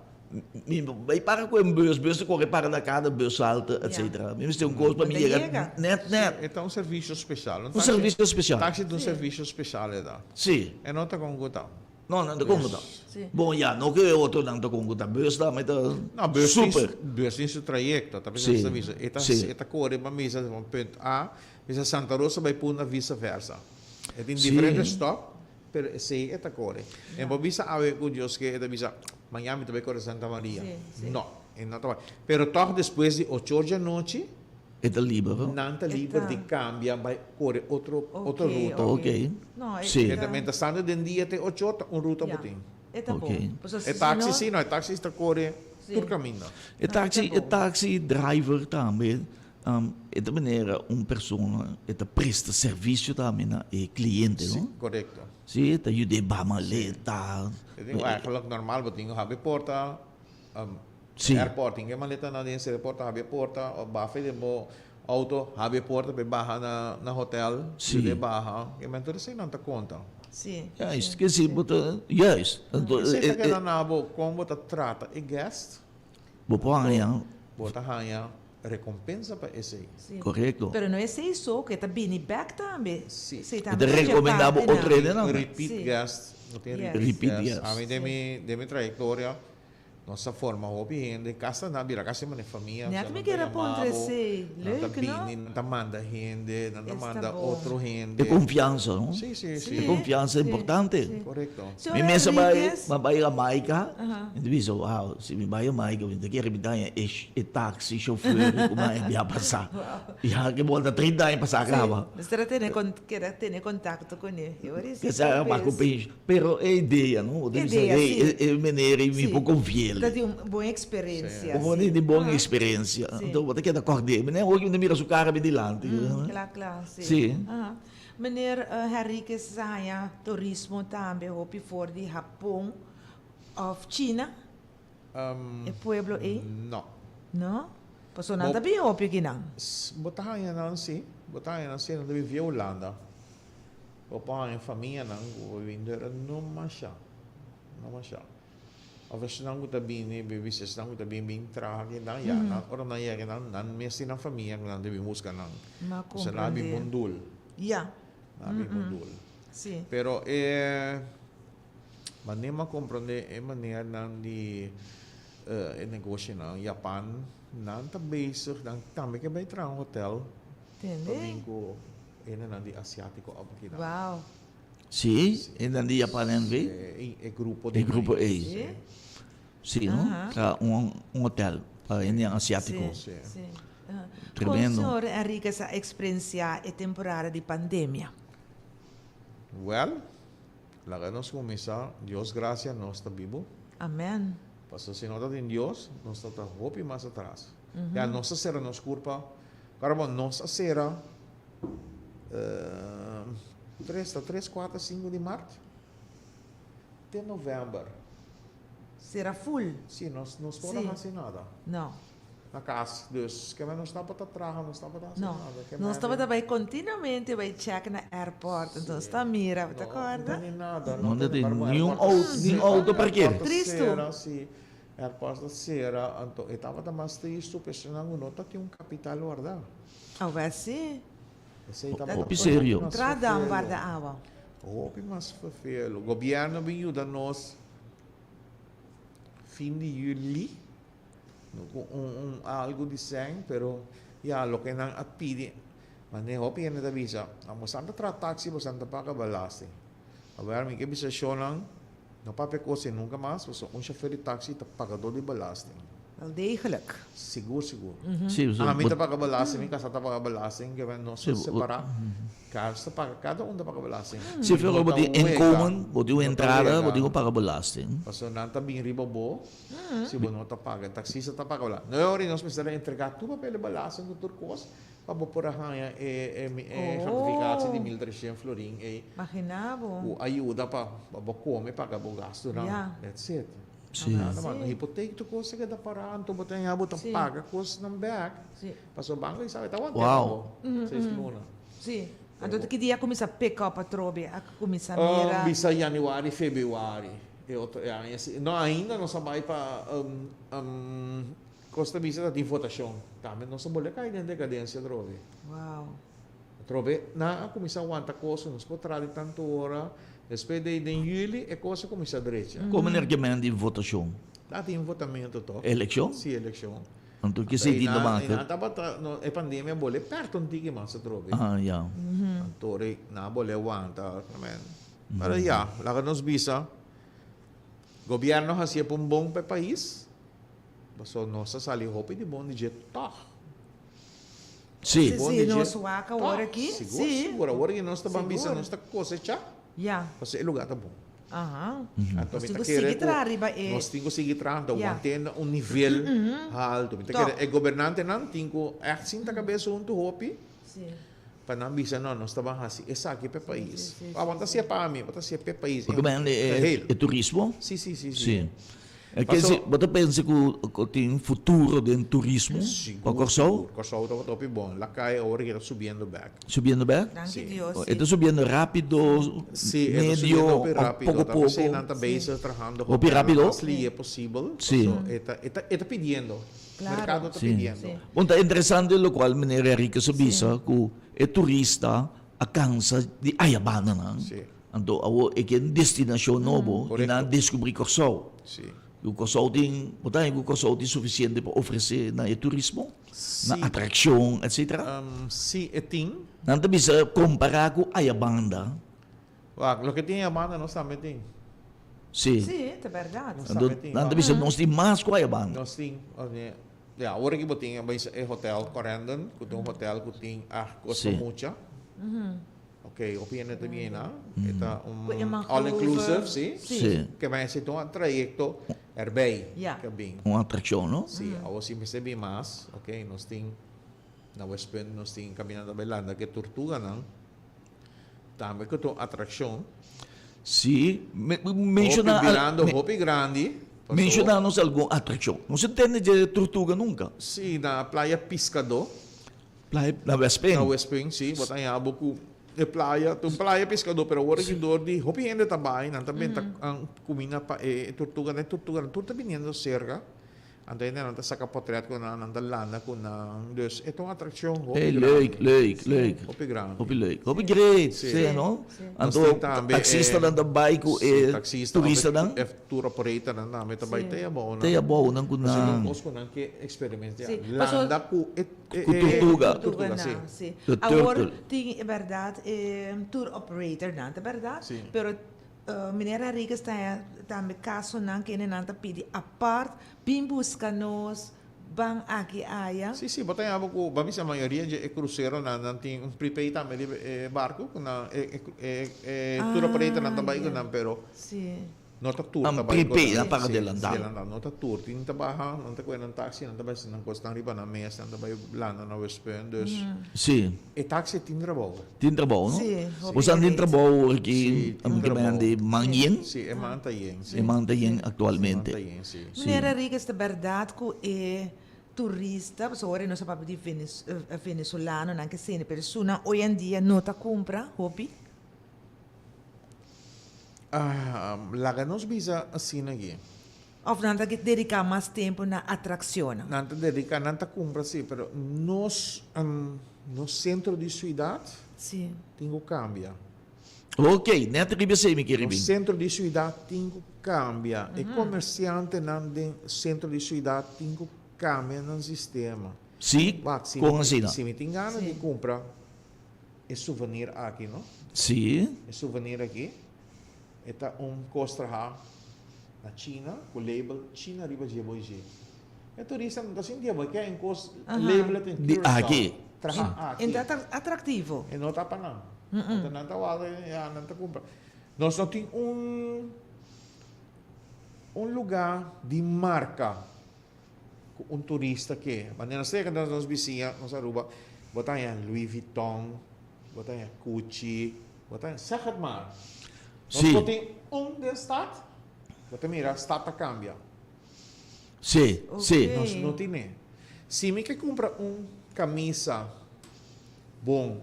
mi bai para ku un bus, bus ta kore para na kada bus salta, etcetera. Mi mester un kos pa mi yega net net. E ta un servisio spesial. Un servisio spesial. Taxi ta un servisio spesial e ta. Si. E no ta kon ku ta. No, no ta kon ku ta. Bon, ya, no ku e otronan ta kon ku ta. Bus tambe ta super. No, bus tin su trayekto. Ta bisa su servisio. E ta, e ta kore pa misa van punt A, bisa Santa Rosa bai Punda visa versa. E tin diferente stop. Pero esei e ta kore. E por bisa awe ku Dios ke e ta bisa, mañan mi ta bai kore Santa Maria. No, e no ta bai. Pero tòg despues di ocho or djanochi, E ta liber. nan ta liber di kambia bai kore otro otro ruta. Ok. Si. E ta mientras tanto den dia te ocho or ta un ruta bo tin. E taxi si no, e taxi ta kore tur kaminda. E taxi, e taxi driver tambe E ta manera un persona e ta presta servisio tambe na e kliente, no? Si, korekto. Si, e ta yuda e baha maleta. E tin eigenlijk normal bo tin ku habri porta, Si. airport tin ke maleta na den sera porta habri e porta of bafa den bo auto habri e porta pa e baha na na hotel, Si. yuda e baha. E men tur esei nan ta konta. Si. Juist, ke si bo ta, juist. Anto Esei ta keda na bo kon bo ta trata e guest. Bo por haña. Bo ta haña rekompensa pa esei. Sí. Korekto. Pero no esei so, ku e ta bini bèk tambe. Sí. Esei E tambe ta ta dje rekomendá bo partenan. otro hendenan. Repeat Sí. guest. No tin Yes. repeat Repeat guest. guest. Ami den mi den mi trayektoria nos a forma hopi hende, kasta nan a bira kasi manera famia. Net mi kier a puntra esei. Nan ta Leuk, no? bini, nan ta manda hende, nan ta Esta manda bon. otro hende. E konfiansa, no? Sí, sí, sí. E konfiansa Sí, importante. sí. Korekto. Señor Mi mes a bai, Henriquez. m'a bai Jamaica, mi ta bisa, wow, si mi bai Jamaica, mi ta kere mi daña e e taxi chauffeur ku m'a bia pasá. Ya ke bo ta 30 aña pasá kaba. Sí, mester a tene con, keda tene contacto kuné. E ora Ke sa a ku pensh, pero e idea, no? Bo ta bisa, Idea, hey, sí. e meneer ei mi por confi'el. Ta di un bon experiencia, Bo sí. di bon experiencia. Anto bo ta keda kòrd'é. Meneer, hopi mi ta mira su kara mi dilanti. Kla, kla, sí. Sí. Meneer Henriquez sa haña turismo tambe hopi for di Hapon of China? E pueblo ei? No. No? Pasobra nan ta bin hopi kinan. Bo ta haña nan si, bo ta haña nan si, nan ta bin via Hulanda. Bo por haña famianan ku bo bin dor no masha, no masha. Of esnan ku ta bini, bo bisa esnan ku ta bin bin traha kinan, ya nan ora nan yega nan, nan mes tin nan famia ku nan ta bin buska nan. Ma Pasobra nan a bin komprende. bondul. Ya. Nan a bin bondul. Si. Pero e manera mi a komprende e maneranan di e negoshonan Japan, nan ta bezig, nan tambe ke bai traha un hotel Tende. pa bin ku hendenan di asiatiko op kinan. Wow. Sí, hendenan di Japan NV. E grupo E grupo ei. Sí. Sí, no? Traha un hotel pa hendenan asiatiko. Sí, sí. Tremendo. Kon señor Enriquez a experiencia e temporada di pandemia? Well, laga nos kuminsá, Dios gracia nos ta bibu. Amen. Pasobra si no ta tin Dios, nos ta ta hopi mas atras. Ya nos a sera nos kurpa, kara bo nos a sera tres, ta tres, kuater, sinku di mart te novèmber. Sera full. Si, nos nos por a hasi nada. No. Na kas. Dus ke men nos tabata traha, nos tabata hasi No, nada. Ke nos men tabata bai continuamente bai check na airport, enton nos ta mira, bo ta No, no corda? tene nada, No no tene tin para bo ni un airport ta auto, ni un sera, auto parkeer. airport ta Tristu. sera, si, airport ta sera, anto e tabata mas tristu personan ku no ta tin un kapital warda. Awe si. Esei tabata Hopi serio. mas Entrada vervelu. warda awa. Hopi mas vervelu. Gobierno bin yuda nos fin di juli. No ku un un algu di sèn, pero ya loke nan a pidi, mane hopi hende ta bisa, bosan ta traha taxi, bosan ta paga belasting. Awor mi ke bisa shownan, no papia kos ei nunka mas, pasobra un shofer di taxi ta pagador di belasting. Wel degelijk. Sigur sigur. Sí, Ami ta paga belasting, mi kasa ta paga belasting, ke nos ta separa. Kas ta paga, kada un ta paga belasting. Si pero bo tin inkomen, bo tin un entrada, bo tin ku paga belasting. Pasobra nan ta bin riba bo si bo no ta paga. E taksista ta paga belasting. No ora nos mester a entrega tur papel di belasting ku tur kos pa bo por a haña e gratificatie di 1300 florin ei. Imagina bo. Ku a yuda pa bo kome, paga bo gastunan. That's it. Si. Nada mas. Hipotek tur kos ta keda pará anto bo ta haña bo ta paga kosnan bèk. Pasobra banko di sabe ta want'é pa bo seis luna. Sí. Anto ki dia a kuminsá pick up atrobe? A kuminsá mira? Bisa januari, februari e otro e aña si. No, ainda nos a bai pa kos ta bisa ta tin votashon. Tambe nos a bolbe kai den dekadensia atrobe. Wow. Atrobe nan a kuminsá wanta kos, nos por traha di tantu ora. Despues di den juli e kos a kuminsá drecha. Komo nerkemen di votashon? Ta tin votamentu tòg. Elekshon? Sí, elekshon. Anto ki sentido Anto maak? einan tabata, no, e pandemia bole pèrta un tiki mas atrobe. Ah, ya. Anto ora nan bole wanta, men. Pero ya, laga nos bisa, gobièrnu hasié pa un bon pa e pais, pasobra nos a sali hopi di bon di dje tòg. Sí. Sí, sí, nos wak awor aki. Sigur, sigur. Awor aki nos ta ban bisa, nos ta kosechá. Ya. Pasobra e lugá ta bon. Aha. Anto Nos mi tin ta ku kere sigui ku traha riba e. nos tin ku sigui traha anto Ya. want'é na un nivel haltu. Mi ta Tòg. kere e gobernantenan tin ku ègt sinta kabes huntu hopi Sí. pa nan bisa no, nos ta ban hasi esaki p'e Sí, pais. sí, sí, Awor sí, ta sí. hasié pa mi, bo ta hasié p'e pais Porque en men e geheel. e turismo? Sí, sí, sí, sí. Sí. E ke Paso. si bo ta pensa ku ku tin futuro den turismo pa Sigur, Kòrsou? sigur. Kòrsou tabata hopi bon. Lakai awor ki ta subiendo bèk. Subiendo bèk? Danki Sí. Dios, E ta sí. subiendo rápido, Sí, e ta medio subiendo hopi òf rápido. poko Ta p'esei poko? nan ta bezig trahando Hopi hotel rápido? mas lihe posibel. Sí. Paso e ta e ta e ta pidiendo. Claro. Merkado ta Sí. pidiendo. Sí. Bon, ta interesante lokual meneer Henriquez a bisa ku e turista a kansa di ayabananan. Sí. Anto awor e ke un destinashon nobo i nan a deskubrí Kòrsou. Sí. Ku Kòrsou tin, bo ta haña ku Kòrsou tin sufisiente pa ofresé na e turismo? Sí. Na atrakshon, etsetera? Sí, e tin. Nan ta bisa kompará ku Ayabanda. Wak, loke tin Ayabanda nos tambe tin. Sí. Sí, ta bèrdat. Nos Anto tambe tin. nan ta bisa nos tin mas ku Ayabanda. Nos tin. Ya, awor aki bo tin e hotel Corendon, ku ta un hotel ku tin ah kos pa mucha. Ok, hopi hende ta bini na. E ta un Ku e mangrove. all inclusive, si. Si. Ke bai hasi un trayecto erbij. Ja. Ke bin. Un atraccion, no? Si, awor si mester bin mas, ok, nos tin na Westpunt nos tin caminando bai landa ke tortuganan. Tambe ku ta un atraccion. Si, menciona Hopi birando hopi grandi. Paso. Menciona nos algun atraccion. No se tende dje tortuga nunca. Si, na Playa Piscadó. Playa na Westpunt. Na Westpunt, si. Bo ta haña bo ku e playa, ta un playa piskadó, pero awor aki dor di hopi hende ta bai, nan ta benta kuminda pa e tortuganan, e tortuganan tur ta biniendo serka, anto hendenan ta saka potret ku nan, nan ta landa ku nan, dus e ta un atrakshon hopi Hey, grandi. leuk, leuk, leuk. Hopi grandi. Hopi leuk. Hopi great, Si. si, no? Nos Anto tin tambe e taksistanan ta bai ku si, e taksista of e turistanan. e tour operatornan tambe ta bai Si. te abou nan. Te abou nan ku Pasobra nan. tin kos ku nan ke eksperimentiá. Si, paso Landa ku e Ku tortuga. Tortuga, si. Si. The Awor turtle. tin e berdad e tour operatornan, ta berdad? Si. Pero meneer Henriquez ta tambe casonan kende nan ta pidi apart, bin busca nos, ban aki aya. Si, si, bo ta yama ku, bo a bisa mayoria dje e cruceronan nan tin un prepaid tambe riba e barco ku nan e e tour operatornan ta bai ku nan pero. Si. No ta tur Nan ta bai prepaid, ku nan paga sí, adelantado. adelantado. No ta tur. Tin ta baha, nan ta kohe nan taxi, nan ta bai nan kos tan riba nan mes, nan ta bai landa na Westpunt. Dus Sí. e taxi tin trabou. Tin trabou, no? Sí, hopi Boso tin great. trabou aki, Sí, tin ami ke trabou. men di man yen? Sí, e man ta yen, sí. E man ta yen E man aktualmente. ta yen, sí. Sí. Meneer Henriquez, ta berdad ku e. turista, pasobra ora nos a papia di venezolanonan ke sende, pero esunnan hoy en dia no ta kumpra hopi? Laga nos bisa asina aki. Of nan ta dediká mas tempu na atrakshonnan? Nan ta dediká, nan ta kumpra si, pero nos nos sentro di siudat tin ku kambia. Ok, net riba esei mi kere bin. Nos sentro di siudat tin ku kambia. E komersiantenan den sentro di siudat tin ku kambia nan sistema. Si, kon asina? Si mi tin gana di kumpra e souvenir aki, no? Si. E souvenir aki, e ta un kos traha na China ku label China riba dje bo dje. E turista no ta sinti abo, e ke un kos label in Curaçao, traha aki. E ta atraktivo. E no ta pa nan. Anto nan ta wak, ya, nan ta kumpra. Nos no tin un un lugá di marka ku un turista ke. Manera nos ta yega na nos bisiña, nos Aruba, bo ta haña Louis Vuitton, bo ta haña Gucci, bo ta haña, zeg het maar. Nos no tin un den stad, bo ta mira stad ta kambia. Sí, sí. Nos no tine. Si mi ke kumpra un kamisa bon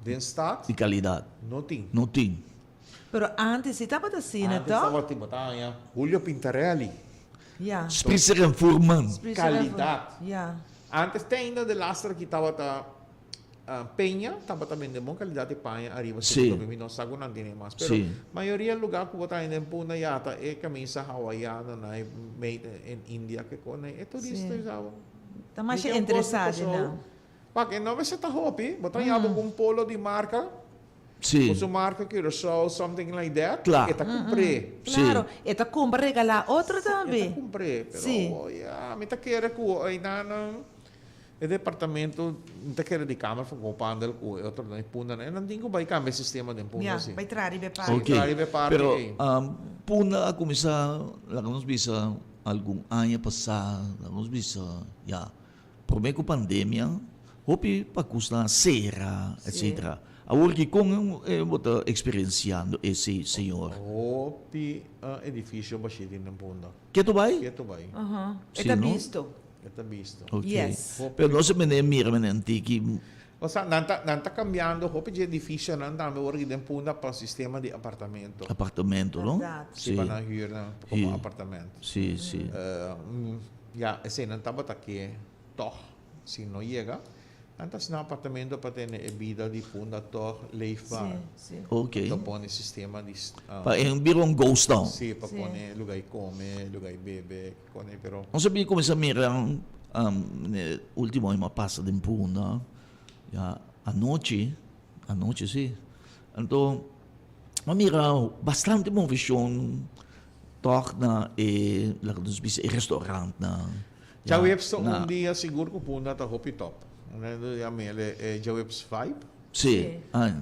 den stad. Di kalidat. No tin. No tin. Pero antes si tabata asina, Antes toch? tabatin, bo ta haña Julio Pintarelli. Ya. Spritzer en Fuhrmann. Spritzer en Fuhrmann. Kalidat. Ya. Antes te ainda de laster aki tabata Peña tabata bende bon calidad di paña ariba Sí. segundo mi no sa cu nan tene mas pero Sí. mayoria lugar cu bo ta hende en Punda ya ta e camisa hawaiana nan e made in India ke con nan e turista Sí. sa bo. Ta masha Mi ke un cos di interesa di Curaçao. nan. Wak e no mester ta hopi bo ta yaba cu un polo di marca Sí. cu su marca Curaçao something like that Kla. e ta cumpr'e. Sí. Claro, e ta cumpra regala otro E ta tambe. cumpr'e pero Sí. ya mi ta kere cu aynan E departamento no ta kere di Kamer van Koophandel ku e otronan e pundanan. E nan tin ku bai kambia e sistema den punda Ya, si. bai traha riba e parti. Ok, Traha riba e parti pero ei. punda a kuminsá, laga nos bisa algun aña pasá, laga nos bisa ya, promé ku pandemia, hopi pakusnan a sera, etsetera. Awor ki kon bo ta eksperensiando esei, señor? Hopi edifisio bashí tin den punda. Ketu bai? Ketu bai. Aha, e Si, ta no? bisto. E ta bisto. Ok. Yes. Pero no se mene mira mene antiki. Osea, nan ta, nan ta cambiando hopi dje edificionan tambe ora ki den Punda pa sistema di apartamento. Apartamento, no? Berdad. Si, pa nan huur nan como apartamento. Si, si. Ya, eseinan tabata ke tog si no yega, nan ta haci nan apartamento pa tene e bida di Punda tog leefbaar. Si, si. Ok. Pa pone sistema di. Pa e bira un ghost town. Si, pa Si. pone lugar di come, lugar di bebe. Kone pero. Nos a bin kuminsá mira e ultimo aña pasa den Punda ya anochi, anochi si, anto a mira bastante movishon tòg na e laga nos bisa e restaurantnan. Djaweps ta un dia sigur ku Punda ta hopi top. E djaweps vibe. Si.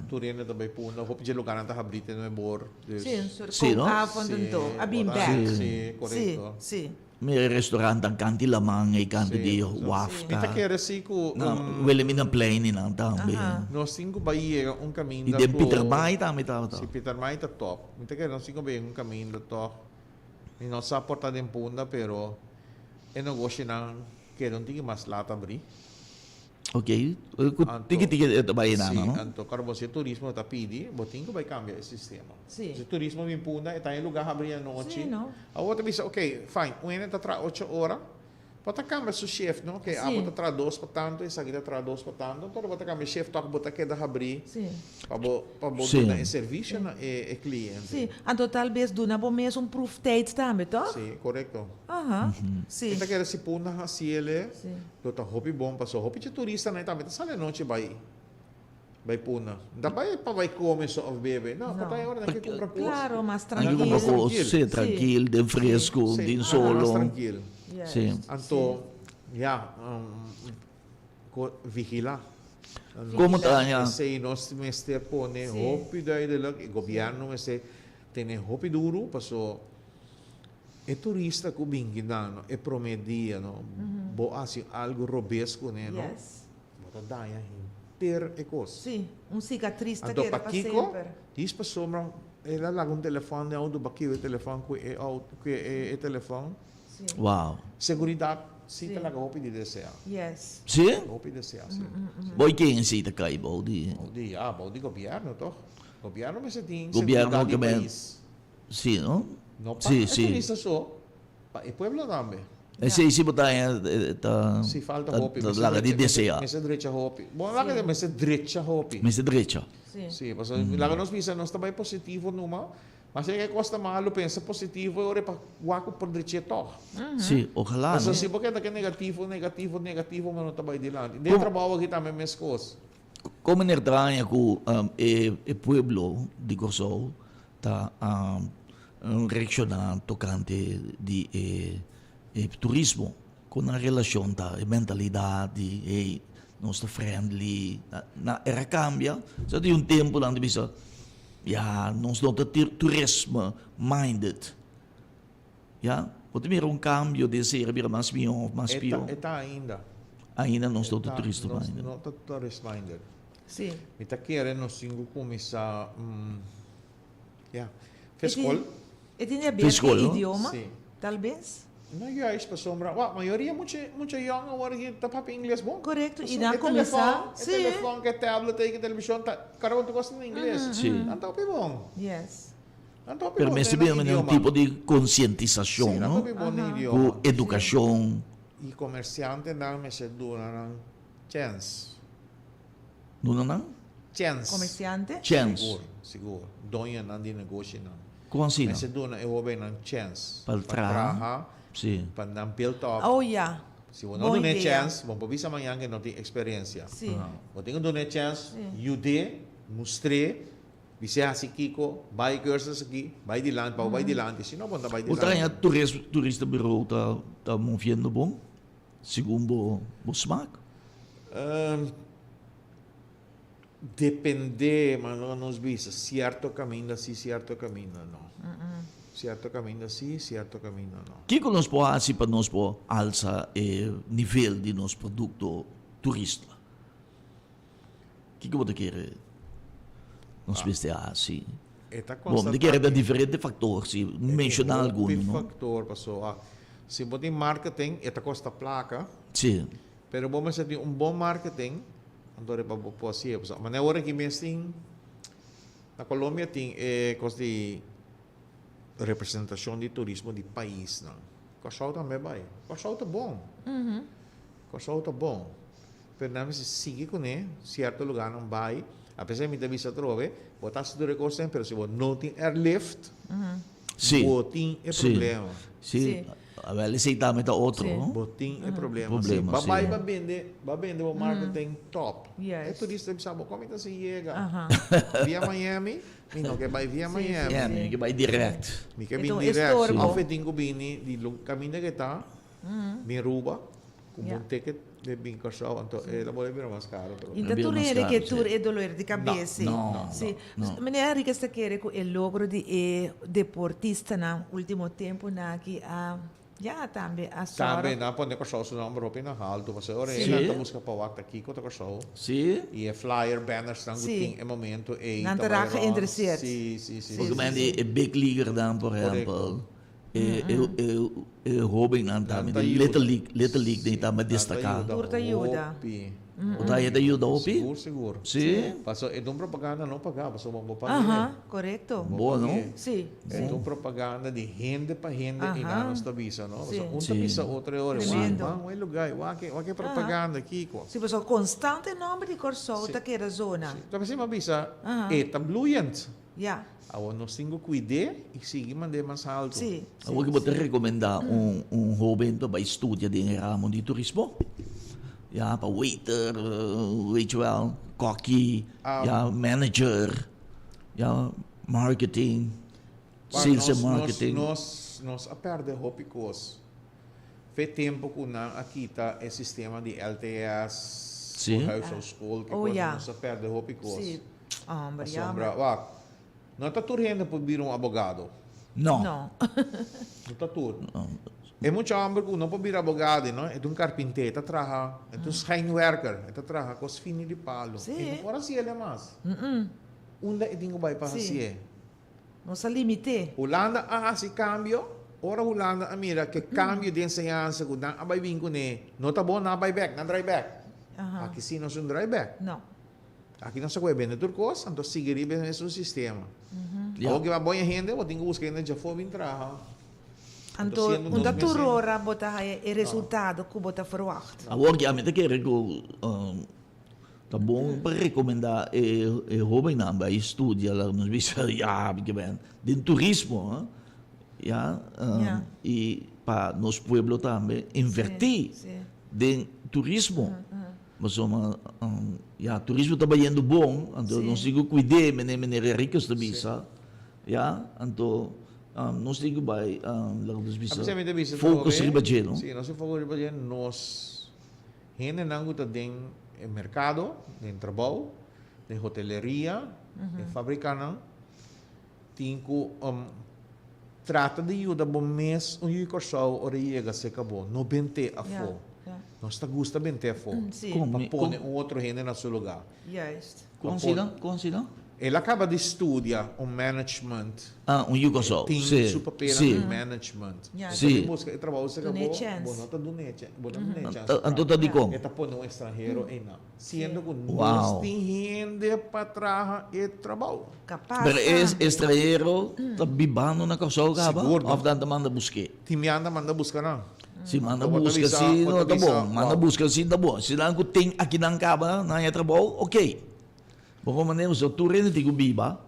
Tur hende ta bai Punda, hopi dje lugarnan ta habri te nuebor. Dus. Si, un soort Si, no? koopavond Si, en to. A bin bo ta- back. Si, korekto. Si, si. Mira e restaurantnan kanti laman ei, kanti di waf Mi ta kere si ku Na Wilhelminaplein ei nan tambe. Aha. nos tin ku bai yega un kaminda I ku. den Pietermaai tambe tabata. Si, Pietermaai ta top. Mi ta kere nos tin ku bai yega un kaminda tòg. Mi no sa por ta den Punda pero e negoshinan keda un tiki mas lat abri. Ok, ku tiki tiki e ta bai Si, no? anto kor bo si e turismo ta pidi, bo tin ku bai kambia e sistema. Si. Si turismo bin Punda, e ta e luga habri anochi. Si, no. Awor ta bisa, ok, fine, un hende ta traha ocho ora, bo ta kambia su shift, no? Ok, abo Si. ta traha dos pa tantu, esaki ta traha dos pa tantu, anto bo ta kambia shift tok bo ta keda habri Si. pa bo pa bo Si. duna e servisio na e e kliente. Si, anto tal bes duna bo mes un proeftijd tambe, tok? Si, korekto. Aha, si. Mi ta kere si Punda hasi ele. Si. Lo ta hopi bon paso hopi dje turistanan tambe ta sali anochi bai bai puna. No ta bai pa bai come so of bebe. No, pa ta e ora nan ke cumpra cos. Claro, mas Nan ke trankil. cumpra cos, si, trankil, den fresco, Si, den mas solo. trankil. Si. Anto, ya, vigila. Como ta ya? Esey nos mester pone hopi duidelijk, e gobierno mester tene hopi duro paso E turista ku bin kina no, e prome dia no, bo hasi algu robes kuné no, bo ta daña henter e kos. Sí, un sikatris ta Anto keda pa pakiko? semper. Dis pasobra el a laga un telefòn den outo, bakio e telefòn ku e outo, ku e telefòn. Wow. Seguridat si ta laga hopi di desea. Yes. Si? Hopi desea, si. Bo i ken si ta kai bou di? Bou di, ya, bou di gobièrnu toch. Gobièrnu mester tin Gobièrnu seguridat di ke men pais. Si, no? No pa Si, e si. turista so, pa e pueblo tambe. Esei si bo ta haña ta Si falta ta hopi, ta mester laga di drecha, mester desea. mester drecha hopi. Bo laga di mester drecha hopi. Mester drecha. Si. Si, pasobra laga nos bisa nos ta bai positivo numa, mas si e kos ta malu pensa positivo e ora e pa wak ku por drech'é tòg. Si, ojalá, no? Pasobra si bo keda ke negativo, negativo, negativo bo no ta bai dilanti. Den trabou aki tambe meskos. Kon meneer ta haña ku e e pueblo di Kòrsou ta reakshoná tokante di e e turismo? Kon nan relashon ta, e mentalidat di hey nos ta friendly, na era kambia? Sa tin un tempu nan ta bisa ya nos no ta turismo minded, ya. Bo ta mira un kambio den esei a bira mas mihó òf mas pió? E ta ainda. Ainda nos no ta turista minded. Nos no ta tourist minded. Sí. Mi ta kere nos tin ku kuminsá, ya, fe skol. E tin haber ku e idioma, tal bes? No juist pasobra, wak, mayoria mucha mucha yòn awor aki ta papia ingles bon. Korekto, i nan kuminsá, sí. E telefòn, ku e tablet ei, ku e televishon ta kada un tur kos na ingles. Sí. Nan ta hopi bon. Yes. Nan ta hopi Pero bon mester den bira nan un idioma. tipo di konsientisashon, Sí, nan ta no? hopi bon den Ku idioma. edukashon. I komersiantenan mester duna nan chèns. Duna nan? Chèns. Komersiante? Chèns. Sigur, sigur. Doñonan di negoshinan. Kon asina? Mester duna e hóbennan chèns. Pa traha. traha. Sí. Pa nan build up. Oh ya. Si bo no Bon duna e idea. chèns, bo por bisa mañan ke no tin eksperensia. Sí. Bo tin ku duna e chèns, Sí. yud'é, mustr'é, bis'é hasi kiko, bai cursus aki, bai dilanti, pa bo bai dilanti. Si no, bo no ta bai Bo ta haña dilanti. turis, turista bureau ta ta moviendo bon, segun bo bo smaak? Depende, ma no nos bisa cierto caminda si, cierto caminda no. Cierto caminda si, cierto caminda no. Kiko nos por haci pa nos por alsa e nivel di nos producto turista? Kiko bo ta kere nos mester haci? E ta Bo, mi ta kere ta diferente factor, si menciona algun, Hopi no? factor, pasobra si bo tin marketing e ta costa placa. Si. Pero bo mester tin un bon marketing anto riba bo por hacié. Pasobra manera ora aki mes tin na Colombia tin e cos di representacion di turismo di paisnan. Curaçao tambe bai. Curaçao ta bon. Curaçao ta bon. Pero nan mester sigui cune cierto lugarnan bai. Apesar mi ta bisa atrobe, bo ta haci tur e cosnan pero si bo no tin airlift, bo tin e problema. Si. Awel esei tambe ta otro, no? Bo tin e problema, si. Problema, Ba si. bai ba bende, ba bende bo marketing top. Yes. E turista bisa bo, kon mi ta si yega? Via Miami? Mi no ke bai via Miami. Yeah, mi ke bai direct. Mi ke E bin ta un direct. estorbo. Of e tin ku bini di lu kaminda ke ta, bin Aruba, ku bon ticket de bin Kòrsou, anto e ta bolbe bira mas karo pero. I ta Bira tur mas hende karo, ke si. tur e dolor di kabes, si. No, Si. no. Meneer Henriquez ta kere ku e logro di e deportistanan ultimo tempunan aki a ya tambe a sòru. Tambe nan a pone Kòrsou su nòmber hopi na haltu pasobra ora Si. nan ta buska pa wak ta kiko ta Kòrsou. Si. I e flyer, banners nan ku Si. tin e momento ei Nan ta ta bai raak rònt. geïnteresseerd. Si, si, si, Si, Porque si, men si. di e big leaguernan por ehèmpel. E e hobennan tambe di Little League, Little League den tambe destaká. Tur ta yuda. Bo ta haya ta yuda hopi? Sigur, sigur. Si. Paso e ta un propaganda no pagá, paso bo bo pag'é. Aha, korekto. Bo no? Si. E ta un propaganda di hende pa hende i nan nos ta bisa, no? Si. Paso un ta bisa otro e ora, Tremendo. wak, ban e lugá, wak e wak e propaganda, kiko. Si, paso konstante nòmber di Kòrsou ta keda zona. Si. Ta p'esei mi a bisa, e ta bloeiend. Ya. Awor nos tin ku kuid'é i sigui mand'é mas haltu. Sí. Awor ki bo ta rekomendá un un hóben pa bai studia den e ramo di turismo? Ya, pa waiter, weet je wel, kokkie, ya, manager, ya, marketing, sales en marketing. Nos, nos a pèrdè hopi kos. Fe tempu ku nan a kita e sistema di LTS, Sí. huishoudskool, ki Oh, kos, ya. nos a pèrdè hopi kos. Sí. Homber, Pasobra, jammer. wak, no ta tur hende por bira un abogado. No. No. No ta tur. E mucha homber ku no por bira abogado, no? E ta un karpinté, e ta traha, e ta un schijnwerker, e ta traha kos fini di palu. Sí. E no por hasi el mas. Unda e tin ku bai pa Sí. hasié? Nos a limité. Hulanda a hasi kambio. Ora Hulanda a mira ku e kambio di enseñansa ku nan a bai bin kuné no ta bon, nan a bai bèk, nan drai bèk. Aki si nos no drai bèk. Aki nos a kohe bende tur kos, anto sigui riba e mesun sistema. Awor ke bo a boña hende, bo tin ku buska hende djafó bin traha. Anto unda tur ora bo ta haya e resultado ku bo ta ferwagt? Awor ke ami ta kere ku ta bon pa rekomendá e hóbennan bai studia, laga nos bisa ya den turismo, ya, i pa nos pueblo tambe invertí den turismo. Pasobra ya turismo ta bayendo bon, anto nos tin ku kuid'é, mene meneer Henriquez ta bisa, ya, anto nos tin ku bai laga nos bisa focus riba dje, no? Si, nos tin focus riba dje, nos hendenan ku ta den e merkado, den trabou, den hoteleria, den fabrikanan, tin ku trata di yuda bo mes un yu Kòrsou ora e yega serka bo, no bent'é afó. Nos ta gusta bent'é afó pa pone un otro hende na su lugá. Kon asina? Kon asina? El a kaba di studia un management. Ah, un yu Kòrsou. Tin su papelnan di management. E ta bin buska e trabou serka bo, bo no ta dun'é chèns. Anto ta dikon? E ta pone un estranhero einan. Siendo cu nos tin hende pa traha e trabou. Pero e estranhero ta bibando na Kòrsou kaba òf nan ta manda busk'é? Tin mi anda manda buska nan. Si manda buska si no ta bon. Manda buska si ta bon. Si nan ku tin akinan kaba nan haña trabou, oké. Bo por manera pasobra tur hende tin ku biba,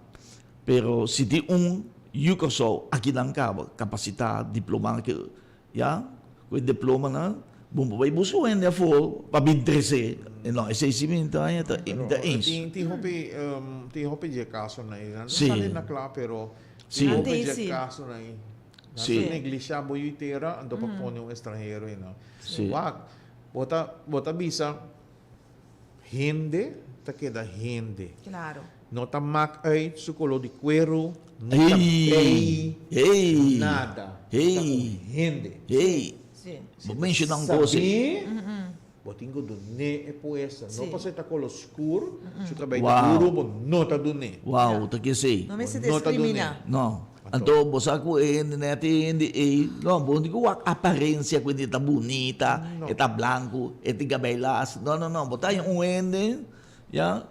pero si tin un yu Kòrsou akinan kaba, kapasitá, diplomá, Ya, ku e diplomanan, bo por bai buska un hende afó pa bin trese. No, esei si mi ta haña ta, mi ta eens. Tin hopi, tin hopi dje kasonan ei. Nan ta sali na kla, pero tin hopi dje kasonan ei. Nan ta neglishá bo yu tera anto pa pone un estranhero einan. Wak, bo ta, bo ta bisa hende ta keda hende. No ta mak uit su koló di kueru, ni kabei, nada. E ta un hende. Bo menshona un kos ei. Sabí, bo tin ku dun'é e puesta. No pasobra e ta koló skur, su kabei ta duru, bo no ta dun'é. Wow, ta kesei. No mester diskriminá. No. Anto bo sa ku e hende nèt e hende ei, no, bo no tin ku wak aparensia ku e ta bunita, e ta blanku, e tin kabei las. No, no, no. Bo ta haña un hende, ya.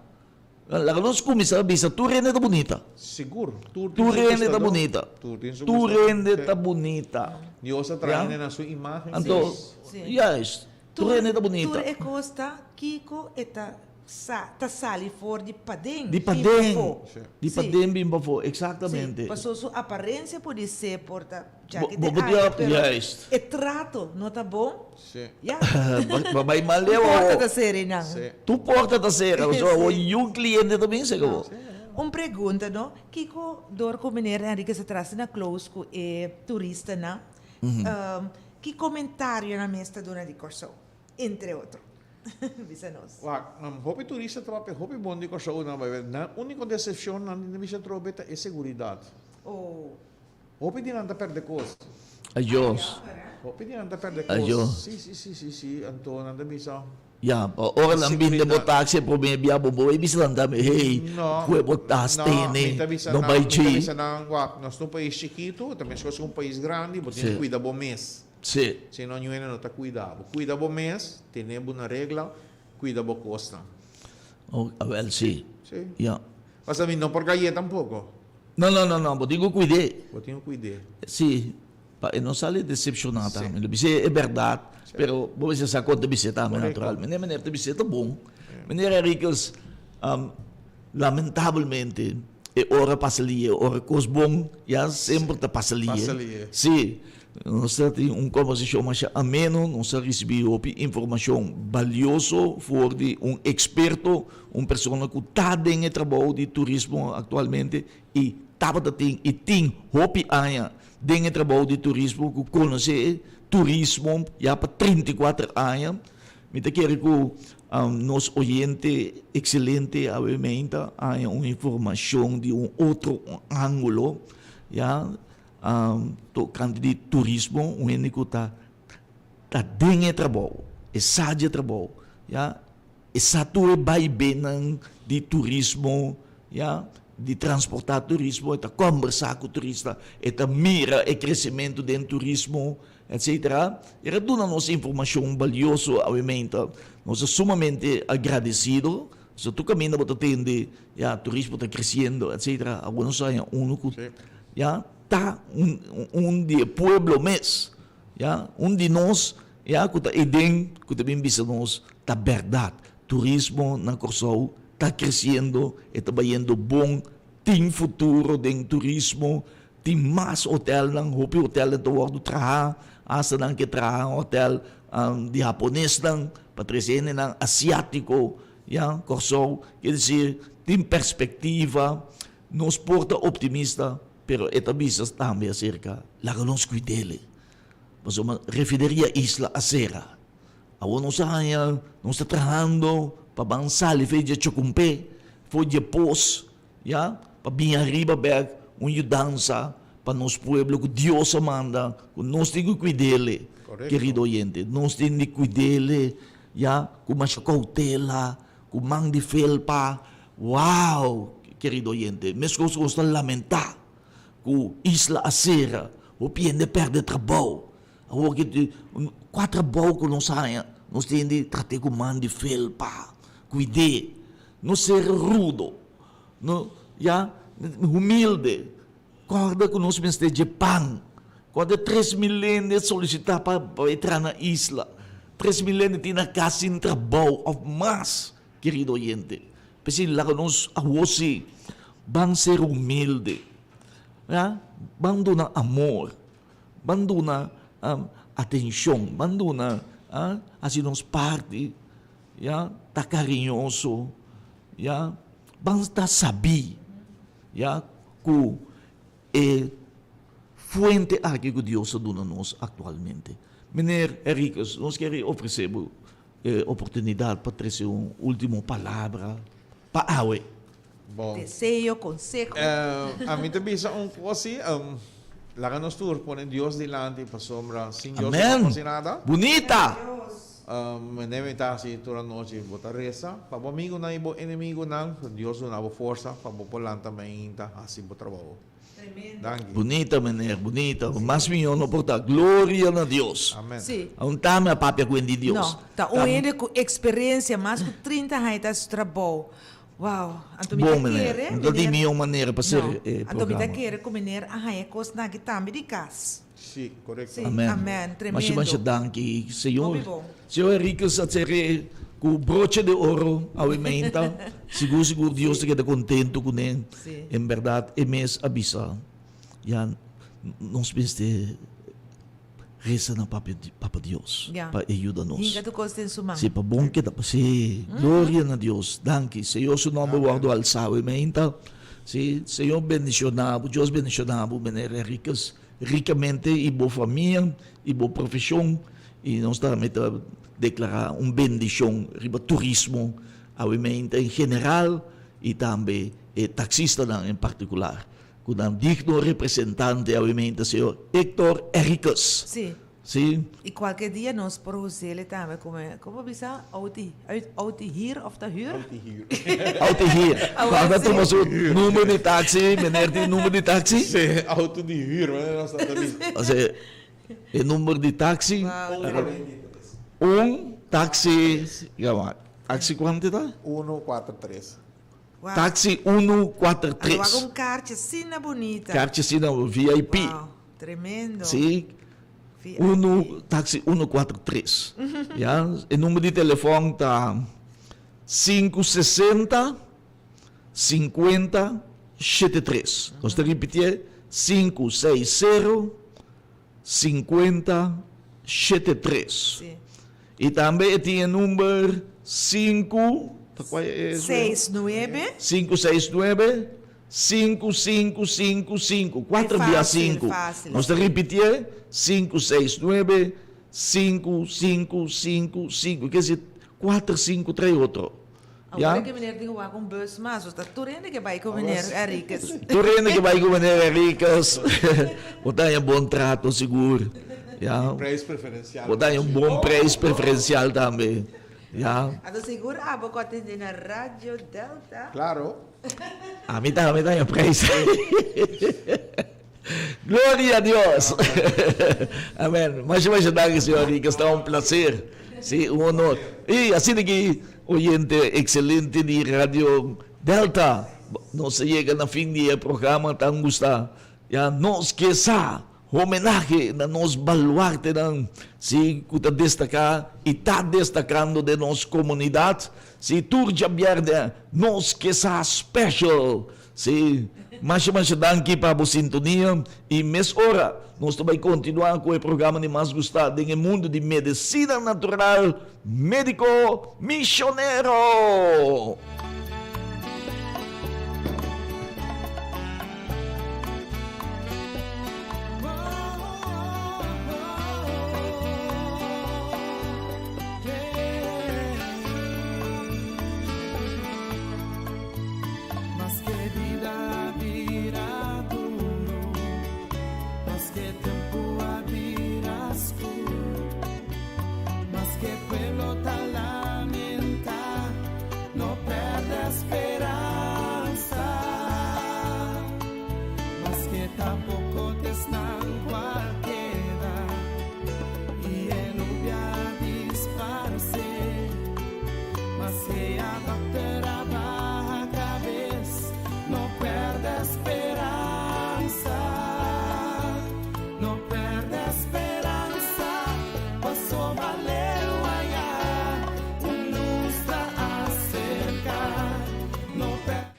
Laga nos kuminsá bisa tur hende ta bunita. Sigur, tur tin su Tur hende ta bunita. Tur tin su Tur hende ta bunita. Dios a traha hende na su imagen. Anto, juist, tur hende ta bunita. Tur e kos ta kiko e ta sa ta sali for di paden Di bin paden, pafó. di paden bin pafó, eksaktamente. Sí, paso su aparensia pudi ser por ta djaki te aya, pero e trato no ta bon. Sí. Ya. Ba bai mal leu awor. Porta ta sera nan. Sí. Tu porta ta sera, pasobra awor niun cliente ta bin seka bo. Un pregunta no, kiko dor ku meneer Enrique sa trasi na close ku e turistanan, ki comentarionan mes ta duna di Kòrsou, entre otro? Bisa nos. Wak, hopi turista ta papia hopi bon di Kòrsou nan bai, nan úniko decepcion nan tin bisa atrobe ta e seguridat. Oh. Hopi di nan ta perde kos. Ayos. Hopi di nan ta perde kos. Ayos. Si, si, si, si, si. Anto nan ta bisa. Ya, pa ora nan bini den bo taxi e prome bia bo bo e bisa nan tambe, hey, kue bo tas tene, no bai dje. No, mi ta bisa nan, wak, nos ta un pais chikitu, ta meskos ku un pais grandi, bo tin ku kuida bo mes. Si. Si no, niun hende no ta kuida bo. Kuida bo mes, tene bo na regla, kuida bo kosnan. Oh, awel si. Si. Ya. Pasobra mi no por gay'é tampoko. No, no, no, no, bo tin ku kuid'é. Bo tin ku kuid'é. Si, pa e no sali decepcioná tambe. Lo bis'é e bèrdat, pero bo mester sa kon ta bis'é tambe naturalmente. Meneer ta bis'é ta bon. Meneer Henriquez, lamentabelmente e ora pasa lié, ora kos bon ya semper ta pasa lié. Pasa lié. Si, nos ta tin un kombersashon masha ameno, nos a risibí hopi informashon balioso for di un eksperto. Un persona ku ta den e trabou di turismo aktualmente i tabata tin i tin hopi aña den e trabou di turismo ku konosé turismo ya pa 34 aña. Mi ta kere ku nos oyente ekselente awe meinta haña un informashon di un otro ángulo ya tokante di turismo, un hende ku ta ta den e trabou, e sa dje trabou ya. E sa tur e baibennan di turismo, ya. di transportá turismo, e ta kòmbersá ku turista, e ta mira e kresementu den turismo, etcetera. E ta duna nos informashon balioso awemente. Nos ta sumamente agradesido. So tur kaminda bo ta tende, ya, turismo ta kresiendo, etcetera. Awor nos a haña unu ku ya ta un un di e pueblo mes, ya, un di nos, ya, ku ta eden ku ta bin bisa nos ta bèrdat. Turismo na Kòrsou ta kresiendo, e ta bayendo bon, tin futuro den turismo, tin mas hotelnan, hopi hotelnan ta wòrdu traha, asta nan ke traha hotel di haponesnan pa trese hendenan asiátiko ya Kòrsou, ke desir tin perspektiva, nos por ta optimista, pero e ta bisa tambe aserka laga nos kuid'e, pasobra refineria Isla a sera. Awor nos a haña, nos ta trahando pa ban sali for dje Chocumpé, for dje pos, ya, pa bin ariba bek un yudansa pa nos pueblo ku Dios a manda, ku nos tin ku kuid'ele, kerido oyente. Nos tin di kuid'ele, ya, ku masha koutela, ku man di felpa. Wow, kerido oyente, meskos ku nos ta lamentá ku isla a sera, hopi hende a pèrdè trabou. Awor ki tin kua trabou ku nos haña, nos tin di trat'é ku man di felpa, kuid'é, no ser rudo, no ya, humilde. Kòrda ku nos mester dje pan. Kòrda 3000 hende solisitá pa e traha na isla. 3000 hende tin na kas sin trabou òf mas, kerido oyente. P'esei laga nos awor si ban ser humilde, ya, ban duna amor. Ban duna atencion, ban duna haci nos parti, ya, ta cariñoso, ya, ban ta sabi, ya, cu e fuente aki cu Dios a duna nos actualmente. Meneer Henriquez, nos kier ofrece bo e oportunidad pa trece un ultimo palabra pa awe. Bon. Deseo, conseho. Ami ta bisa un cos si, laga nos tur pone Dios dilanti pasobra sin Dios no Amen. por haci nada. Bunita! Mende mi ta haci tur anochi, bo ta reza pa bo amigunan y bo enemigunan, Dios duna bo forsa pa bo por lanta mainta haci bo trabou. Tremendo. Danki. Bunita meneer, bunita. Mas mijo no por ta. Gloria na Dios. Amen. Sí. Aun tame a papia cu hende di Dios. No, ta un hende cu experiencia, mas cu 30 aña ta haci su trabou. Wow, anto mi ta Bon meneer, kere, no ta di meneer, mijo manera pa ser no, e anto mi ta programa. kere cu meneer a haña e cosnan aki tambe di cas. Sí, correcto. Sí, Amen. amen, Masha masha tremendo. danki, señor. Hopi bon. Señor Henriquez a cere cu broche de oro awe meinta. Sigur sigur Dios ta keda contento cune. Sí. En berdad e mes a bisa, ya nos mester Reza na Papia, Papa Dios Ya. pa e yuda nos. Hinka tu kos den su man. Si, pa bon keda pa si. Gloria na Dios. Danki. Señor su nomber wordo alsa awe meinta. Si, Señor bendiciona bo, Dios bendiciona bo, meneer Henriquez, ricamente y bo famia y bo profesion. Y nos tambe ta declara un bendicion riba turismo awe meinta en general y tambe e taxistanan en particular. Ku nan digno representante awemente señor Hector Henriquez. Sí. Sí. I kualke dia nos por us'ele tambe komo, komo bisa? Outi, outi hir of ta hür? Outi hir. Outi hir. Cuando tuma su number di taxi, meneer tin number di taxi? Sí, auto di hür, meneer nos ta bisa. Ose, e number di taxi. Wow. Un taxi, ya wak, taxi kuantu ta? Uno, kuater, tres. Wow. Taxi uno kuater Anto wak tres. un karchi asina bunita. Karchi asina VIP. Wow, tremendo. Sí. VIP. Uno, taxi uno kuater tres. Ya, e number di telefòn ta 560 50 73. Nos ta ripitié, 560 50 73. Sí. I tambe e tin e number sinku, ta kua e e? Seis nuebe. Sinku seis nuebe, sinku sinku sinku sinku, kuater bia sinku. Nos ta ripitié, sinku seis nuebe, sinku sinku sinku sinku, ke si kuater sinku trae otro. Ya. Awor ke meneer tin ku wak un bus mas, ta tur hende ke bai ku meneer Henriquez. Tur hende ke bai ku meneer Henriquez, bo ta haña bon trato sigur. Ya. Prijs preferencial. Bo ta haña un bon prijs preferencial tambe. Ya. Anto sigur abo ku a tende na Radio Delta. Claro. Ami tambe ta haña prijs. Gloria a Dios. Amen. Masha masha danki señor Enriquez. Ta un placer. Si, un honor. Y asina ki oyente excelente di Radio Delta. Nos a yega na fin di e programa tan gusta. Ya nos ke sa homenahe na nos baluartenan, si, ku ta destaká i ta destakando den nos komunidat. Si, tur djabièrnè nos ke sa special. Si, masha masha danki pa bo sintonia i mes ora nos ta bai kontinuá ku e programa di mas gustá den e mundu di medesina natural, Médiko Misionero!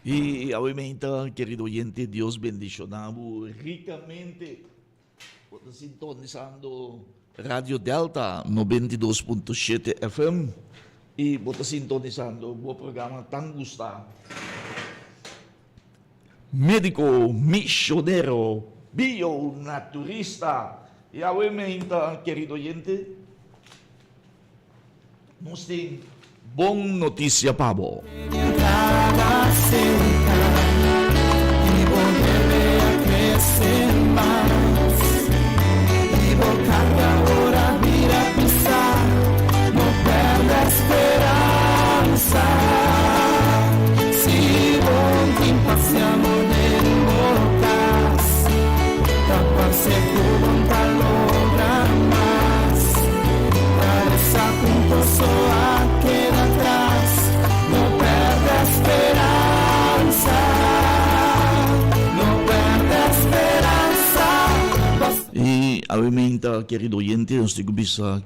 Y awe meinta, querido oyente, Dios bendiciona bo ricamente. Bo ta sintonisando Radio Delta 92.7 FM y bo ta sintonisando bo programa tan gusta. Médiko, misionero, bionaturista. I awe meinta, kerido oyente, nos tin bon notisia pa bo. I awe meinta, kerido oyente, nos tin ku bisa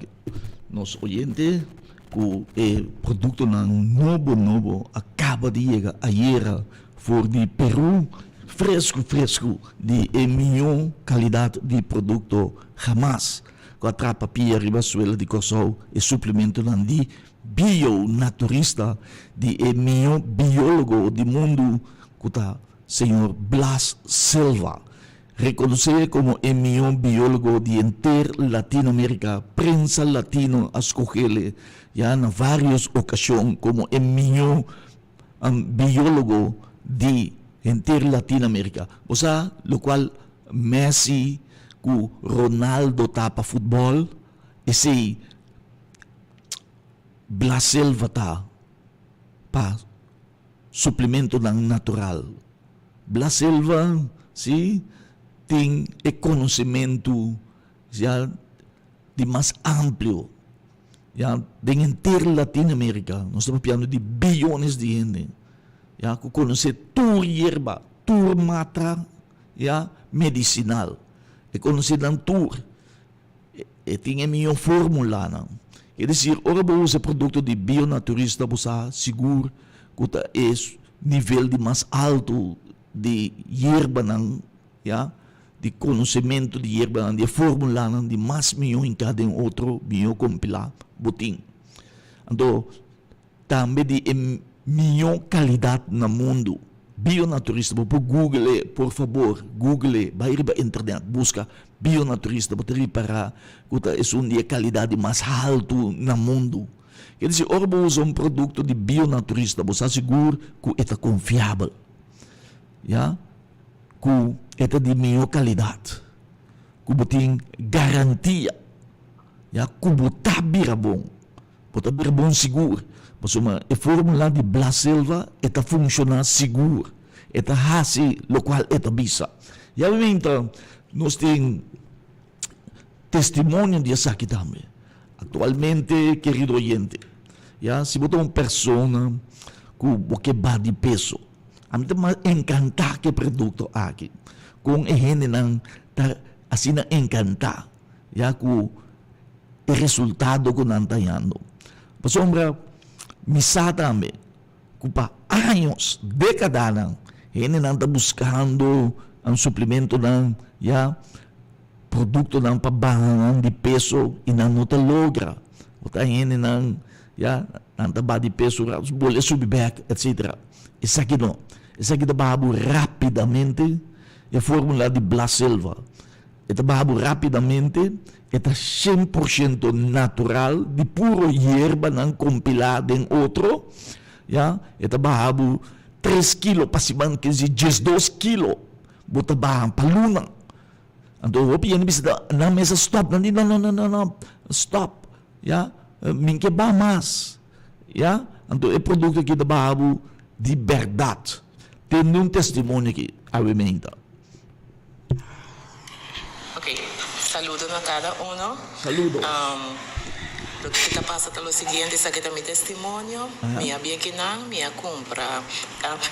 nos oyente ku e produktonan nobo nobo a kaba di yega ayera for di Peru, fresku fresku di e mihó kalidat di produkto hamas ku a trapa pia riba suela di Kòrsou, e suplementonan di bio naturista di e mihó biólogo di mundu ku ta señor Blas Silva. Rekonosé komo e mihó biólogo di henter Latinoamérika, prensa latino a skoh'é ya na vários okashon komo e mihó biólogo di henter Latinoamérika. Bo sa lokual Messi ku Ronaldo ta pa futbòl? Esei Blas Silva ta pa suplementonan natural. Blas Silva si tin e konosementu ya di mas amplio ya den henter Latinoamerica. Nos ta papiando di biyones di hende ya ku konosé tur yerba, tur mata ya medisinal. E konosé nan tur. E tin e mihó formulanan. Ke desir, ora bo usa produkto di bionaturista bo sa sigur ku ta e nivel di mas altu di yerbanan, ya, di konosementu di yerbanan, di e formulanan di mas mihó hinká den otro mihó kompilá bo tin. Anto Tambe di e mihó kalidat na mundu. Bionaturista, bo por google e, por fabor, google e, bai riba internet, buska bionaturista, bo ta ripará ku ta esun di e kalidat di mas haltu na mundu. Ke disi, ora bo usa un produkto di bionaturista, bo sa sigur ku e ta konfiabel, ya, ku e ta di mihó kalidat, ku bo tin garantia, ya, ku bo ta bira bon. Bo ta bira bon sigur, pasobra e formula di Blas Silva e ta funciona sigur, e ta haci locual e ta bisa. Y awe nos tin testimonio di esaki tambe. Actualmente, kerido oyente, ya, si bo ta un persona cu bo ke baha di peso, ami ta mas encanta cu e producto aki, con e hendenan ta asina encanta, ya, cu e resultado ku nan ta hañando. Pasobra mi sa tambe ku pa años, dékadanan, hendenan ta buskando nan suplimentonan, ya, produktonan pa baha nan di peso i nan no ta logra. Bo ta hendenan, ya, nan ta baha di peso, bolbe subi bèk, etsetera. Esaki no. Esaki ta baha bo rápidamente, e fórmula di Blas Silva. E ta baha bo rápidamente, e ta 100% natural, di puro yerbanan kompilá den otro, ya, e ta baha bo 3 kilo pa siman, ke si 12 kilo bo ta baha pa luna. Anto hopi hende bisa nan mes a stop, nan di: "No, no, no, no, no, stop, ya, mi ke baha mas", ya. Anto e produkto aki ta baha bo di bèrdat. Tende un testimonio aki awe meinta. Ok, saludo na cada uno. Saludo. Loke ta pasa ta lo siguiente, esaki ta mi testimonio. Mi a bin akinan, mi a cumpra.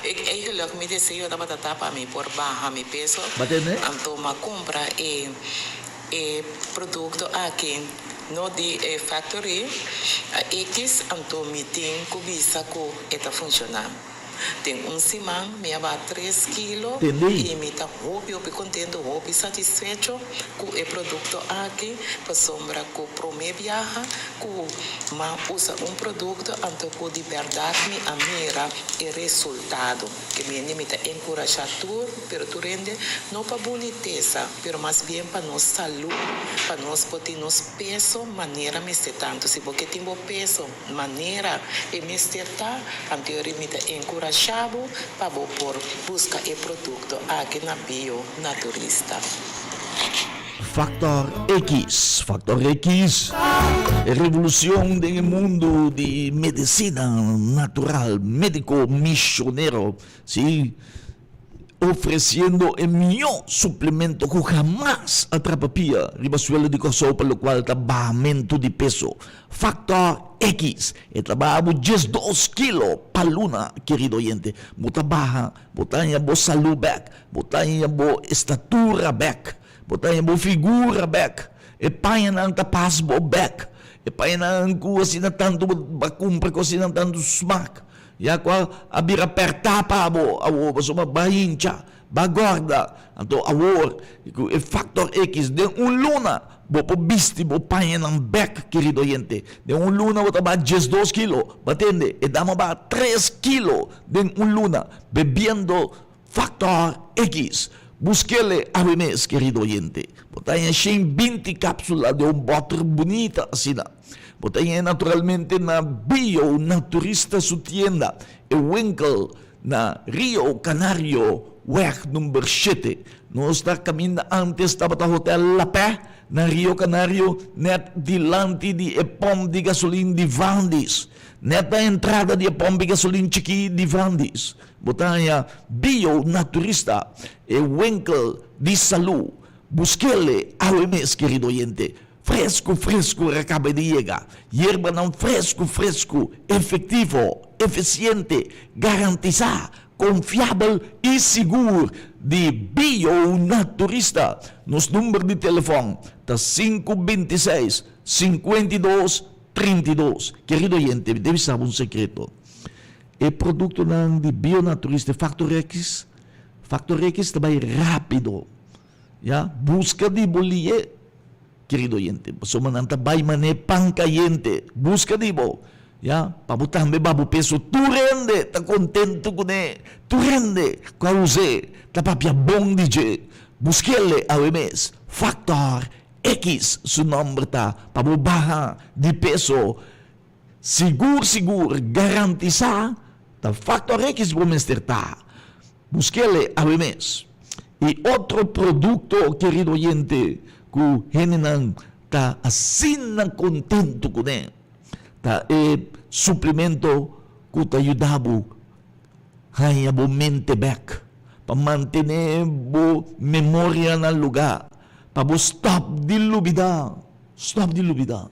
Eigenlijk mi deseo tabata ta pa mi por baha mi peso. Bo a tende? Anto mi a cumpra e producto aki, no di e Factory X, anto mi tin cu bisa cu e ta funciona. Den un siman mi a baha 3 kilo Tende? y mi ta hopi hopi contento, hopi satisfecho cu e producto aki, pasobra cu prome biaha cu m'a usa un producto anto cu di berdad mi a mira e resultado. Ke mi ta encurasha tur, pero tur hende, no pa bunitesa, pero mas bien pa nos salud, pa nos por tin nos peso manera mester ta. Si bo tin bo peso manera e mester ta, anto mi ta encurasha bo pa bo por busca e producto aki na Bio Naturista. Factor X, Factor X, revolucion den mundo di medicina natural, medico misionero, si, ofreciendo e mihor suplemento cu hamas a trapa pia riba suelo di Corsou pa locual ta bahamento di peso. Factor X, e ta baha bo 12 kilo pa luna, kerido oyente. Bo ta baha, bo ta haña bo salud bek, bo ta haña bo estatura bek, bo ta haña bo figura bek, e pañanan ta pas bo bek, e pañanan cu asina tanto bo a cumpra cu asina tanto smaak, ya cual a bira perta pa bo awor, pasobra bo a hincha, bo a gorda. Anto awor, e Factor X, den un luna, bo por bisti bo pañanan bek, kerido oyente. Den un luna bo ta baha 12 kilo, bo a tende? E dama baha 3 kilo den un luna, bebiendo Factor X. Busk'e awe mes, kerido oyente. Bo ta haña 120 capsula den un boter bunita asina. Bo ta haña naturalmente na Bio Naturista su tienda, e winkel na Rio Canario, weg number 7. Nos ta caminda antes tabata Hotel La Pé na Rio Canario, net dilanti di e pomp di gasolin di Vandis. Net na entrada di e pomp di gasolin chiki di Vandis. Bo ta haña Bio Naturista, e winkel di salud. Busk'e awe mes, kerido oyente. Fresco, fresco, a caba di yega. Yerbanan fresco, fresco, efectivo, eficiente, garantisa, confiabel y sigur di Bio Naturista. Nos number di telefon ta 526 52 32. Kerido oyente, debe sabi un secreto. E productonan di Bio Naturista Factor X, Factor X ta bay rapido. Ya, busca di bo lihe, kerido oyente. Pasobra nan ta bay mane pan cayente. Busca di bo. Ya, pa bo tambe baha bo peso. Tur hende ta contento cune. Tur hende cu a use ta papia bon di dje. Busk'e awe mes. Factor X su nomber ta pa bo baha di peso. Sigur, sigur, garantisa ta Factor X bo mester ta. Busk'e awe mes. Y otro producto, kerido oyente, cu hendenan ta asina contento cune. Ta e suplemento ku ta yuda bo haña bo mente bèk, pa mantené bo memoria na lugá, pa bo stòp di lubidá, stòp di lubidá.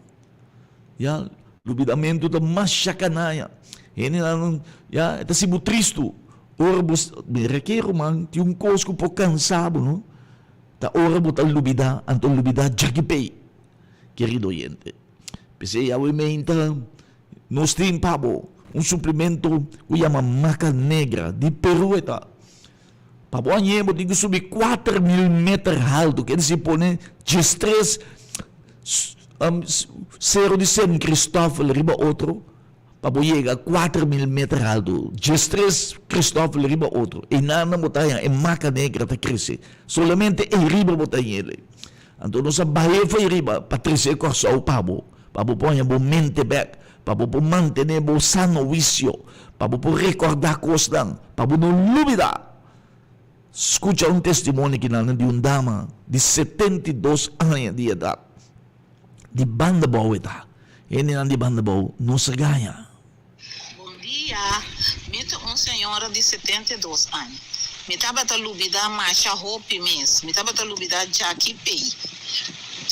Ya, lubidamentu ta masha kanaya. Hendenan, ya, e ta hasi bo tristu ora bo, mira ke ruman, tin un kos ku por kansa bo, no? Ta ora bo ta lubidá, anto lubidá djaki pei, kerido oyente. P'esei awe meinta nos tin pa bo un suplemento ku yama Maca Negra di Peru e ta. Pa bo hañ'é bo tin ku subi 4000 meter haltu, ke disi pone diestres Sero di San Cristòfel riba otro pa bo yega 4000 meter haltu, 13 Cristòfel riba otro. Einan bo ta haña e maca negra ta krese. Solamente ei riba bo ta hañ'el. Anto nos a bah'é for ei riba pa trese Kòrsou pa bo, pa bo por haña bo mente bèk, pa bo por mantené bo sano wisio, pa bo por rekòrdá kosnan, pa bo no lubidá. Skucha un testimonio kinan di un dama di 72 aña di edat, di Banda Bou e ta. Hendenan di Banda Bou no sa gaña. Bon dia, mi ta un señora di 72 aña. Mi tabata lubida masha hopi mes. Mi tabata lubida djaki pei.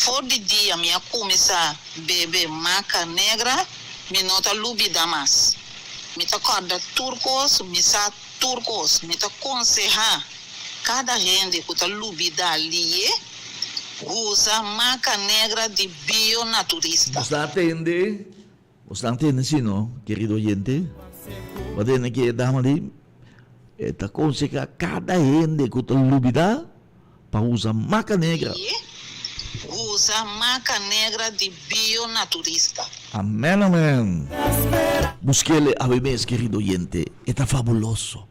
For di dia mi a cuminsa bebe Maca Negra, mi no ta lubida mas. Mi ta corda tur cos, mi sa tur cos. Mi ta conseha cada hende cu ta lubida liye, usa Maca Negra di Bionaturista. Bo ta atende? Bo ta atende si no, kerido oyente? Bo atende ki e dama di e ta conseha cada hende cu ta lubida pa usa Maca Negra. Liye, usa Maca Negra di Bionaturista. Amen amen. Buskele awe mes kerido oyente, e ta fabuloso,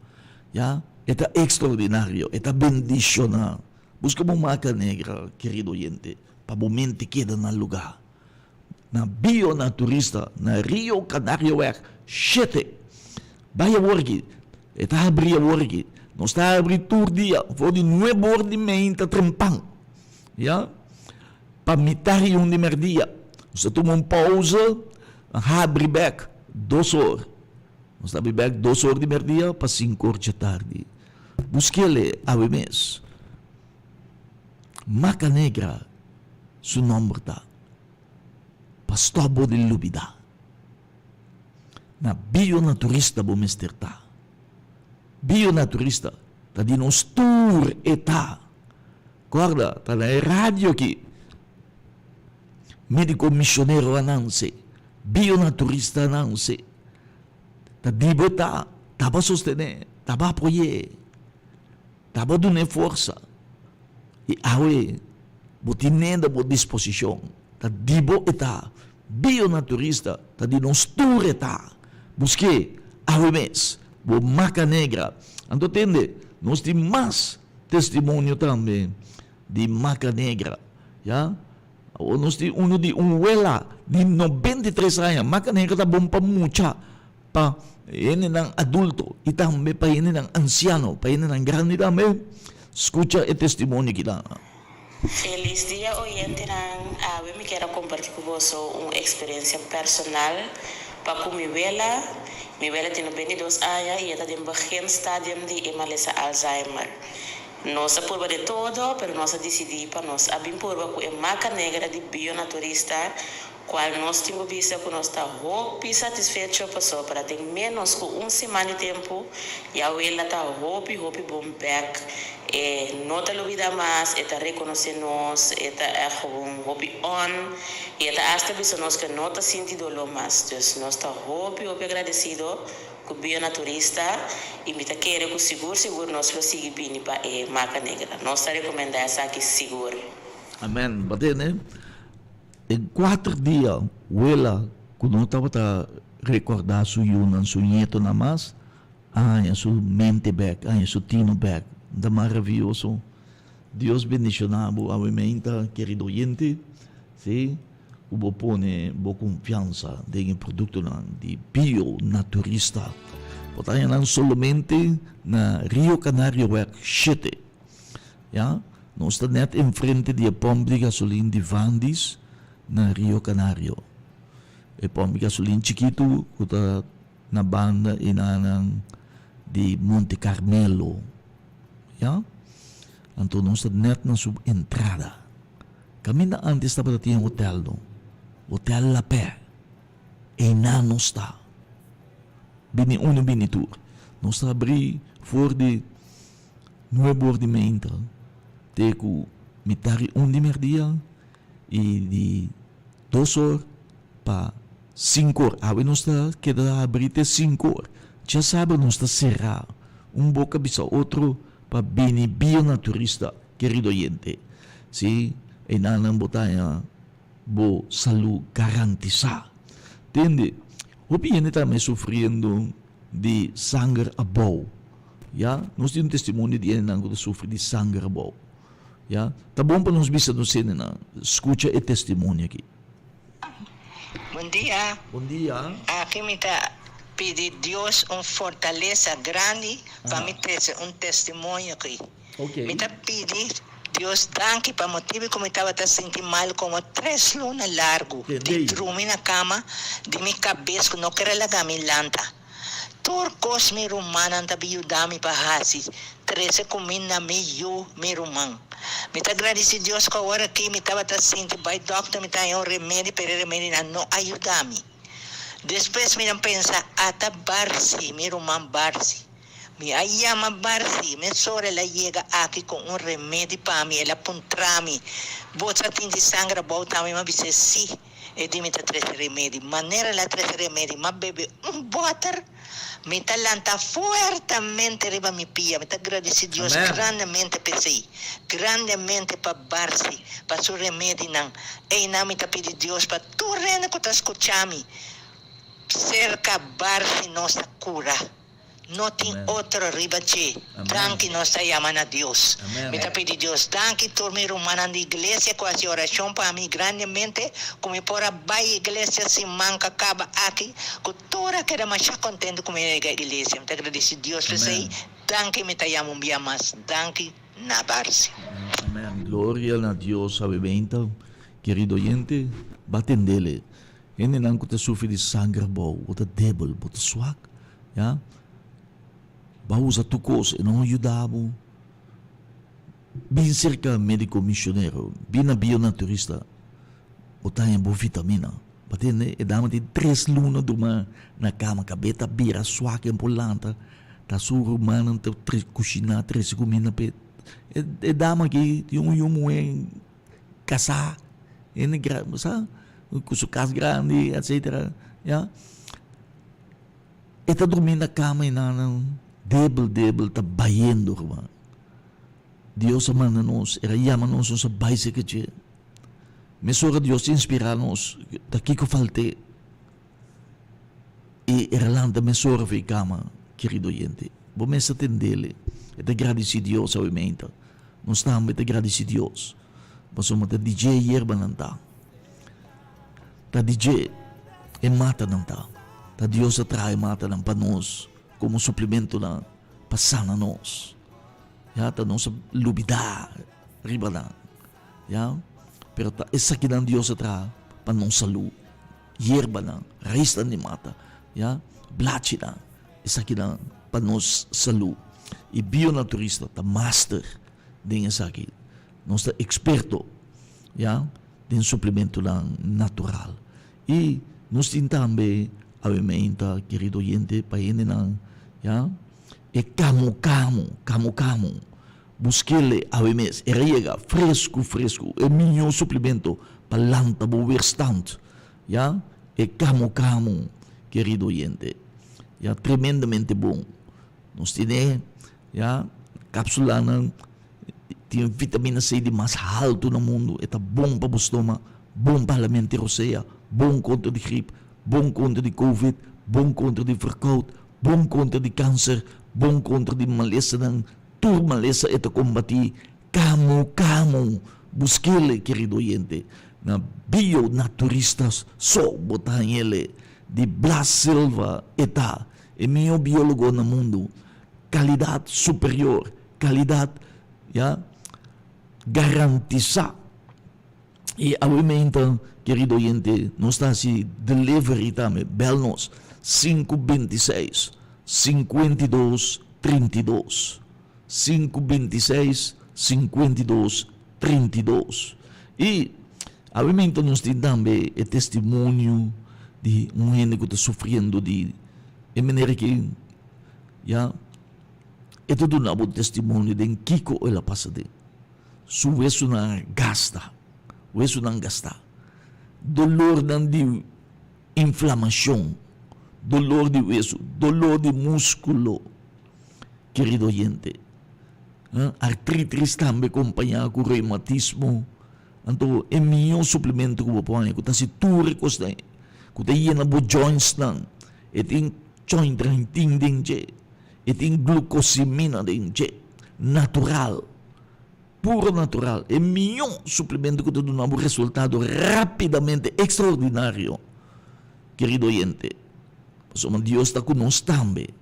ya, e ta extraordinario, e ta bendiciona. Buska bo Maca Negra kerido oyente pa bo mente keda na luga. Na Bionaturista na Rio Canarioweg 7. Bai awor aki, e ta habri awor aki. Nos ta habri tur dia for di nuebe or di meinta trempan, ya, pa mitar i un di merdia. Nos ta tuma un pausa, habri bek 2 or. Nos ta habri bek 2 or di merdia pa 5 or djatardi. Busk'el awe mes. Maca Negra su nomber ta pa stop bo di lubida. Na Bionaturista bo mester ta. Bionaturista ta di nos tur e ta. Corda ta na e radio aki Medico Misionero Ananse, Bionaturista Ananse ta di bo e ta, ta bo sostene, ta bo apoye. Ta bo dun'é forsa i awe bo tin'é na bo disposishon. Ta di bo e ta. Bionaturista ta di nos tur e ta. Busk'é awe mes. Bo Maca Negra. Anto tende, nos tin mas testimonio tambe di Maca Negra. Ya. Awor nos tin unu di un wela di 93 aña. Maca Negra ta bon pa mucha. Pa hendenan adulto i tambe pa hendenan ansiano, pa hendenan grandi tambe, skucha e testimonio ki ta. Felis dia oyentenan, awe mi kier a komparti ku boso un eksperensia personal pa ku mi wela. Mi wela tin 92 aña i e ta den begin stadium di e malesa Alzheimer. Nos a purba de todo, pero nos a disidí pa nos a bin purba ku e Maca Negra di Bionaturista, Cual nos tin cu bisa cu nos ta hopi satisfecho pasobra den menos cu un siman di tempo ya wela ta hopi hopi bon bek, e no ta lubida mas, e ta reconoce nos, e ta echt gewoon hopi on y e ta hasta bisa nos cu e no ta sinti dolor mas. Dus nos ta hopi hopi agradecido cu Bionaturista y mi ta kere cu sigur sigur nos lo sigui bini pa e Maca Negra. Nos ta recomenda esaki sigur. Amen. Bo tende? Den 4 dia, wela ku no tabata rekordá su yunan, su nietonan mas, a haña su mente bèk, a haña su tino bèk. Ta maravioso. Dios bendishoná bo awe meinta, kerido oyente, sí, ku bo pone bo konfiansa den e produktonan di Bionaturista. Bo ta haña nan solamente na Rio Canarioweg 7. Ya, nos ta net enfrente di e pòmp di gasolin di Vandis na Rio Canario. E pòmp di gasolin chikitu ku ta na banda enanan di Monte Carmelo. Ya. Anto nos ta nèt na su entrada. Kaminda antes tabata tin e hotel no. Hotel La Paix. Einan nos ta. Bini unu bini tur. Nos ta abrí for di nuebe or di meinta te ku mitar di un di merdia i di dos or pa sinku or. Awe nos ta keda abrí te sinku or. Djasabra nos ta será. Un boka bisa otro pa bini bionaturista, kerido oyente. Sí, einan nan bo ta haña bo salú garantisá. Tende, hopi hende tambe sufriendo di sanger abou. Ya, nos tin un testimonio di hendenan ku ta sufri di sanger abou. Ya, ta bon pa nos bisa nos hendenan, skucha e testimonio aki. Bon dia. Bon dia. Aki mi ta pidi Dios un fortalesa grandi pa mi trese un testimonio aki. Mi ta pidi Dios danki pa motibu ku mi tabata sinti mal komo tres luna largu di drumi na kama di mi kabes ku no kere laga mi lanta. Tur kos mi rumannan ta bin yuda mi pa hasi, trese kuminda mi yu mi ruman. Mi ta gradisi Dios ku awor aki mi tabata sinti bai dòkter mi ta haña un remedi pero e remedinan no a yuda mi. Despues mi ta pensa ata Barsi, mi ruman Barsi. Mi a yama Barsi, mesora el a yega aki ku un remedi pa mi. El a puntra mi, Bo sa tin di sanger abou tambe? Mi a bis'é, Si. E di mi ta trese remedi. Manera el a trese remedi, mi a bebe un bòter. Mi ta lanta fuertemente riba mi pia. Mi ta gradisí Dios grandemente p'esei, grandemente pa Barsi, pa su remedinan. Einan mi ta pidi Dios pa tur hende ku ta skucha mi, serka Barsi nos ta kura. No tin otro riba dje. Danki nos ta yama na Dios. Mi ta pidi Dios danki tur mi rumannan di iglesia ku hasi orashon pa mi grandemente ku mi por a bai iglesia siman ku a kaba aki ku tur a keda masha kontentu ku mi a yega iglesia. Mi ta gradisi Dios p'esei. Danki mi ta yama un bia mas danki na Barsi. Amen. Gloria na Dios Abebenta kerido oyente ba tendele Hendenan ku ta sufri di sanger abou, bo ta debel, bo ta swak, ya. Bo a usa tur kos, e no a yuda bo. Bin serka médiko misionero, bin na bionaturista, bo ta haña bo vitamina. Bo tende? E dama tin tres luna durma na kama, kabes ta bira swak, e no por lanta, ta su rumannan ta kushiná, trese kuminda p'e. E dama aki tin un yu muhé kasá, hende gra, sa, ku su kas grandi, etsetera, ya. E ta drumí na kama i nan debel debel ta bayendo ruman. Dios a manda nos, el a yama nos, nos a bai serka dje. Mesora Dios ta inspirá nos, ta kiko falt'é. I el a lanta mesora for e kama, kerido oyente. Bo mes ta tendele. E ta gradisí Dios awe meinta. Nos tambe ta gradisí Dios pasobra ta di dje e yerbanan ta. Ta di dje e matanan ta. Ta Dios a traha e matanan pa nos komo suplementonan pa sana nos. Ya, ta nos a lubidá riba nan. Ya, pero ta esakinan Dios a traha pa nos salú. Yerbanan, raisnan di mata, ya, blachinan, esakinan pa nos salú. I bionaturista ta master den esaki. Nos ta eksperto, ya, den suplementonan natural. I nos tin tambe awe meinta, kerido oyente, pa hendenan, ya, e kamu kamu, kamu kamu, buskele awe mes, e riega fresku fresku, e mihó suplemento pa lanta bo weerstand, ya, e kamu kamu, kerido oyente, ya, tremendamente bon. Nos tene, ya, kapsulanan tin vitamina C di mas haltu na mundu, e ta bon pa bo stoma, bon pa hala rosea, bon kontra di grip, bon kontra di covid, bon kontra di verkoud, bon kontra di kanser, bon kontra di malesanan, tur malesa e ta kombatí. Kamu kamu, busk'ele, kerido oyente, na Bio Naturistas so bo ta hañ'ele. Di Blas Silva e ta, e mihó biólogo na mundu. Kalidat superior, kalidat, ya, garantisá. I awe meinta, kerido oyente, nos ta hasi delivery tambe. Bel nos, sinku bintiseis, sinkuentidos, trintidos. Sinku bintiseis, sinkuentidos, trintidos. I awe meinta nos tin tambe e testimonio di un hende ku ta sufriendo di e manera ki ya e ta duna bo testimonio den kiko el a pasa den. Su wesunan a gasta, wesunan gastá. Dolornan di inflamashon, dolor di wesu, dolor di múskulo, kerido oyente. Artritis tambe kompañá ku reumatismo. Anto e mihó suplemento ku bo por haña ku ta hasi tur e kosnan ei, ku ta yena bo jointsnan, e tin chòintrantin den dje. E tin glucosimina den dje, natural, puro natural. E mió suplemento ku ta duna bo resultado rápidamente, ekstraordinario, kerido oyente. Pasobra Dios ta ku nos tambe.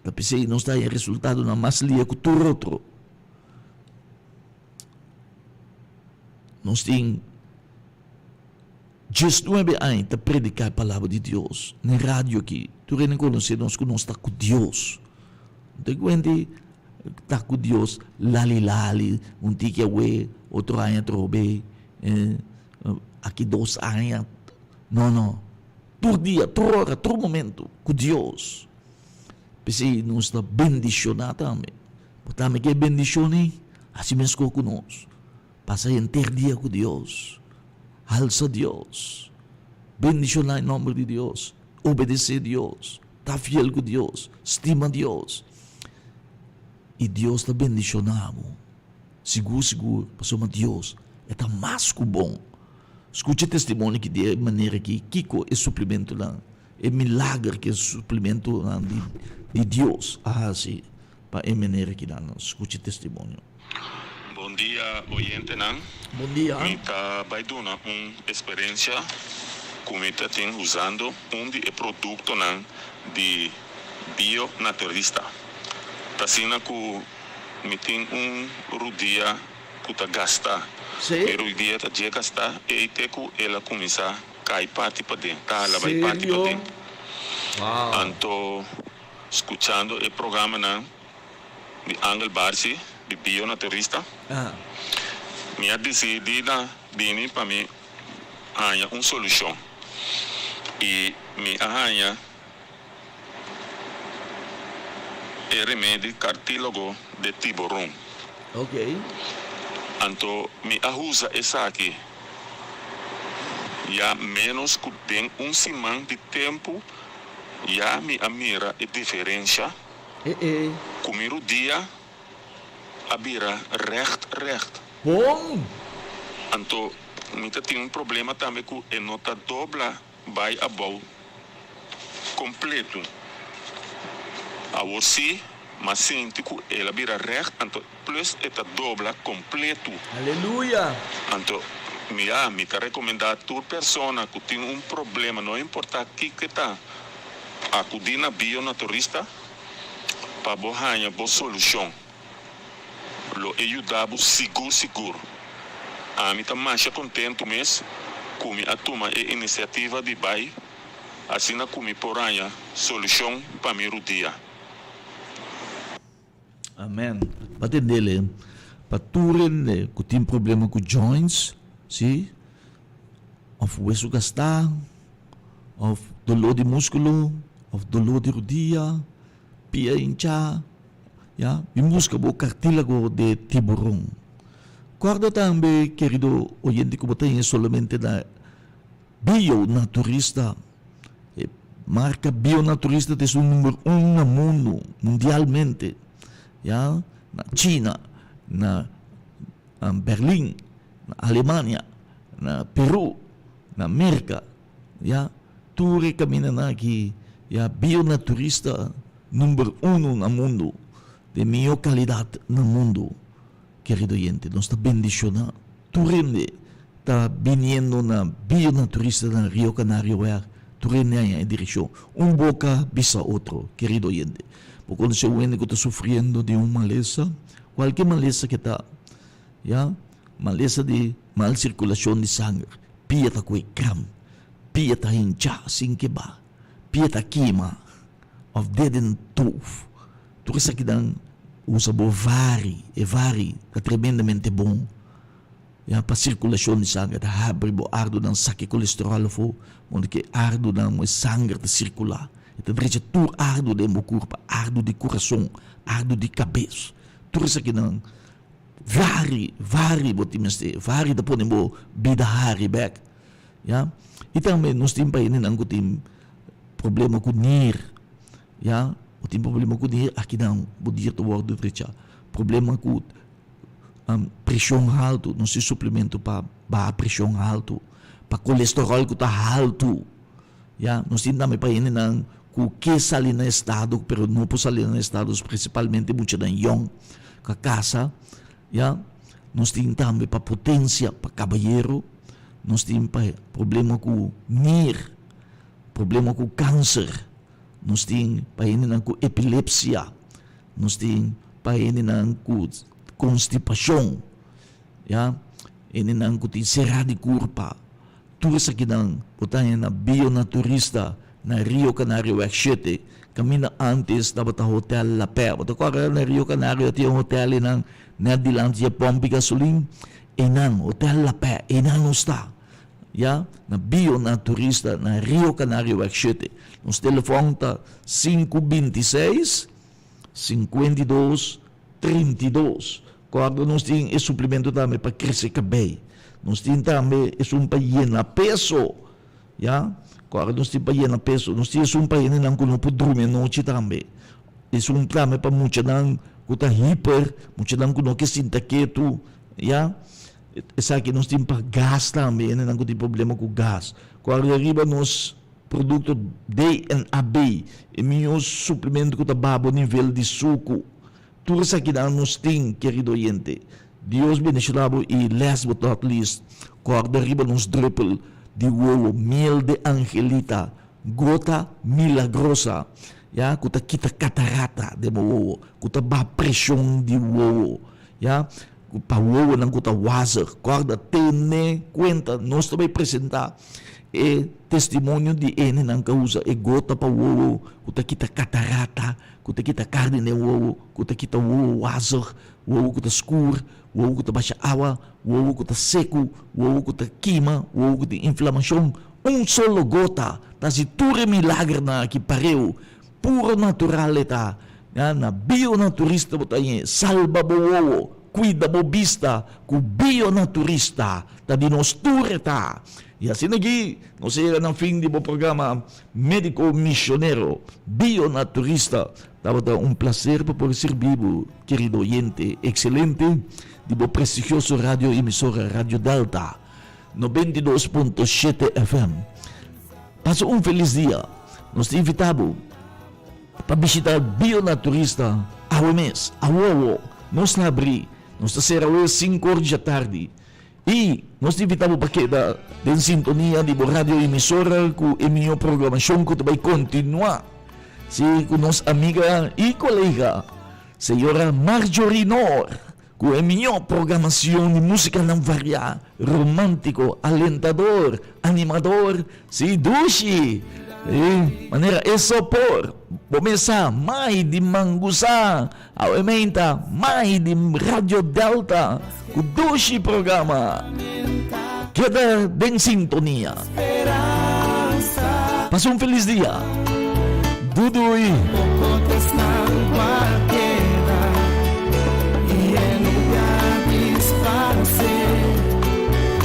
Ta p'esei nos ta haña resultadonan mas lia ku tur otro. Nos tin Diesnuebe aña ta prediká e palabra di Dios na e radio aki. Tur hende konosé nos ku nos ta ku Dios. No ta ku hende ta ku Dios lali lali, un tiki awe, otro aña atrobe, aki dos aña. No, no. Tur dia, tur ora, tur momento ku Dios. P'esei nos ta bendishoná tambe. Bo tambe ke e bendishon ei? Hasi meskos ku nos. Pasa henter dia ku Dios. Halsa Dios. Bendishoná e nòmber di Dios. Obedesé Dios. Ta fiel ku Dios. Stima Dios. I Dios ta bendishoná bo. Sigur sigur, pasobra Dios e ta mas ku bon. Skucha e testimonio ki di e manera aki, kiko e suplimentonan, e milager ku e suplimentonan di Dios a hasi pa e manera kinan. Skucha e testimonio. Bon dia oyentenan. Bon dia. Mi ta bai duna un esperencia cu mi ta tin usando un di e productonan di Bio Naturista. Ta asina cu mi tin un rudia cu ta gasta. Sí. Mi rudia ta dje gasta ey te cu el a cuminsa cay parti paden, ta hala bay parti Serio? paden. Wow. Anto scuchando e programanan. Di Angel Barsi di Bio Naturista. Mi a disidí na bini pa mi haña un solushon i mi a haña e remedi Cartílago de Tiburon. Anto mi a usa esaki ya ménos ku den un siman di tempu ya mi a mira e diferensha. Ku mi rudia a bira règt règt. Bon! Anto mi ta tin un problema tambe ku e no ta dobla bai abou kompletu. Awor sí m'a sinti ku el a bira règt anto plus e ta dobla kompletu. Aleluya! Anto mi a mi ta rekomendá tur persona ku tin un problema no importá kiko e ta. Akudí na bionaturista pa bo haña bo solushon. Lo e yuda bo sigur sigur. Ami ta masha kontentu mes ku mi a tuma e inisiativa di bai asina ku mi por haña solushon pa mi rudia. Amen. Pa tendele pa tur hende ku tin problema ku joints, si, of wesu gastá, of doló di múskulo, of doló di rudia, pia hinchá, ya, bin buska bo kartílago de tiburon. Kòrda tambe, kerido oyente, ku bo ta haña solamente na Bionaturista. E marka Bionaturista ta esun number un na mundu, mundialmente, ya, na China, na Berlin, na Alemania, na Peru, na Merka, ya, tur e kamindanan aki, ya, Bionaturista number uno na mundu, den mihó kalidat na mundu. Kerido oyente, nos ta bendishoná tur hende ta biniendo na Bionaturista na Rio Canario wèg, tur hende haña e direkshon. Un boka bisa otro, kerido oyente. Bo konosé un hende ku ta sufriendo di un malesa, kualke malesa ke ta, ya. Malesa di mal sirkulashon di sanger, pia ta kue kram, pia ta hinchá sin kebá, pia ta kima òf deden tof. Tur esakinan usa bo vari, e vari ta tremendamente bon ya pa sirkulashon di sanger, ta habri bo ardunan, saka e kolesteròl afó, modo ku e ardunan, e sanger ta sirkulá, e ta drecha tur ardu den bo kurpa, ardu di kurason, ardu di kabes, tur esakinan vari, vari bo tin mester, vari ta pone bo bida hari bèk, ya. I tambe nos tin pa hendenan ku tin problema ku nir, ya, bo tin problema ku nir, akinan bo nir ta wòrdu drecha. Problema ku preshon haltu, nos tin suplemento pa baha preshon haltu, pa kolesteròl ku ta haltu, ya. Nos tin tambe pa hendenan ku ke sali na estado pero no por sali na estado, prinsipalmente muchanan yòn ku a kasa, ya. Nos tin tambe pa potensia pa kabayero, nos tin pa problema ku nir, problema ku kanser, nos tin pa hendenan ku epilepsia, nos tin pa hendenan ku konstipashon, ya, hendenan ku tin será di kurpa. Tur esakinan bo ta haña na Bionaturista na Rio Canarioweg shete, kaminda antes tabata Hotel La Paix. Bo ta kòrda na Rio Canario tin un hotel einan nèt dilanti dje pòmp di gasolin? Einan, Hotel La Paix, einan nos ta. Ya, na Bionaturista na Rio Canarioweg shete. Nos telefòn ta sinku 26 52 32. Kòrda nos tin e suplemento tambe pa krese kabei. Nos tin tambe esun pa yena peso, ya. Kòrda nos tin pa yena peso. Nos tin esun pa hendenan ku no por drumi anochi tambe. Esun tambe pa muchanan ku ta hiper, muchanan ku no ke sinta ketu, ya. Esaki nos tin pa gas tambe, hendenan ku tin problema ku gas. Kòrda riba nos produkto DNAB, e mihó suplemento ku ta baha bo nivel di suku. Tur esakinan nos tin, kerido oyente. Dios bendiciona bo y last but not least, corda riba nos druppel di wowo miel de angelita, gota milagrosa, ya, cu ta kita catarata den bo wowo, cu ta baha presion di wowo, ya, pa wowonan cu ta wazig. Corda, tene cuenta, nos ta bay presenta e testimonio di hendenan cu a usa e gota pa wowo cu ta kita catarata, Ku ta kita karni den wowo, ku ta kita wowo wazig, wowo ku ta skur, wowo ku ta basha awa, wowo ku ta seku, wowo ku ta kima, wowo ku tin inflamashon. Un solo gota ta hasi tur e milagernan aki pareu. Puro natural e ta. Ya, na Bionaturista bo ta hañ'é. Salba bo wowo, kuida bo bista ku Bionaturista ta di nos tur e ta. I asina aki nos a yega na fin di bo programa Médiko misionero, bionaturista, tabata un placer pa por sirbi bo, kerido oyente excelente di bo prestigioso radio emisora Radio Delta 92.7 FM. Pasa un feliz dia. Nos ta invita bo pa bishita Bionaturista awe mes, awowo. Nos ta habri, nos ta sera awe sinku or dja tardi. I nos ta invitá bo pa keda den sintonia di bo radio emisora ku e mihó programashon ku ta bai kontinuá. Sí, ku nos amiga i kolega, señora Marjorie Noor, ku e mihó programashon di músikanan variá, romántiko, alentador, animador, sí, dushi! Sí, manera e sopor, bo mes sa, mai di mangusá. Awe meinta mai di Radio Delta ku dushi programa. Keda den sintonia. Pasa un felis dia. Dudui.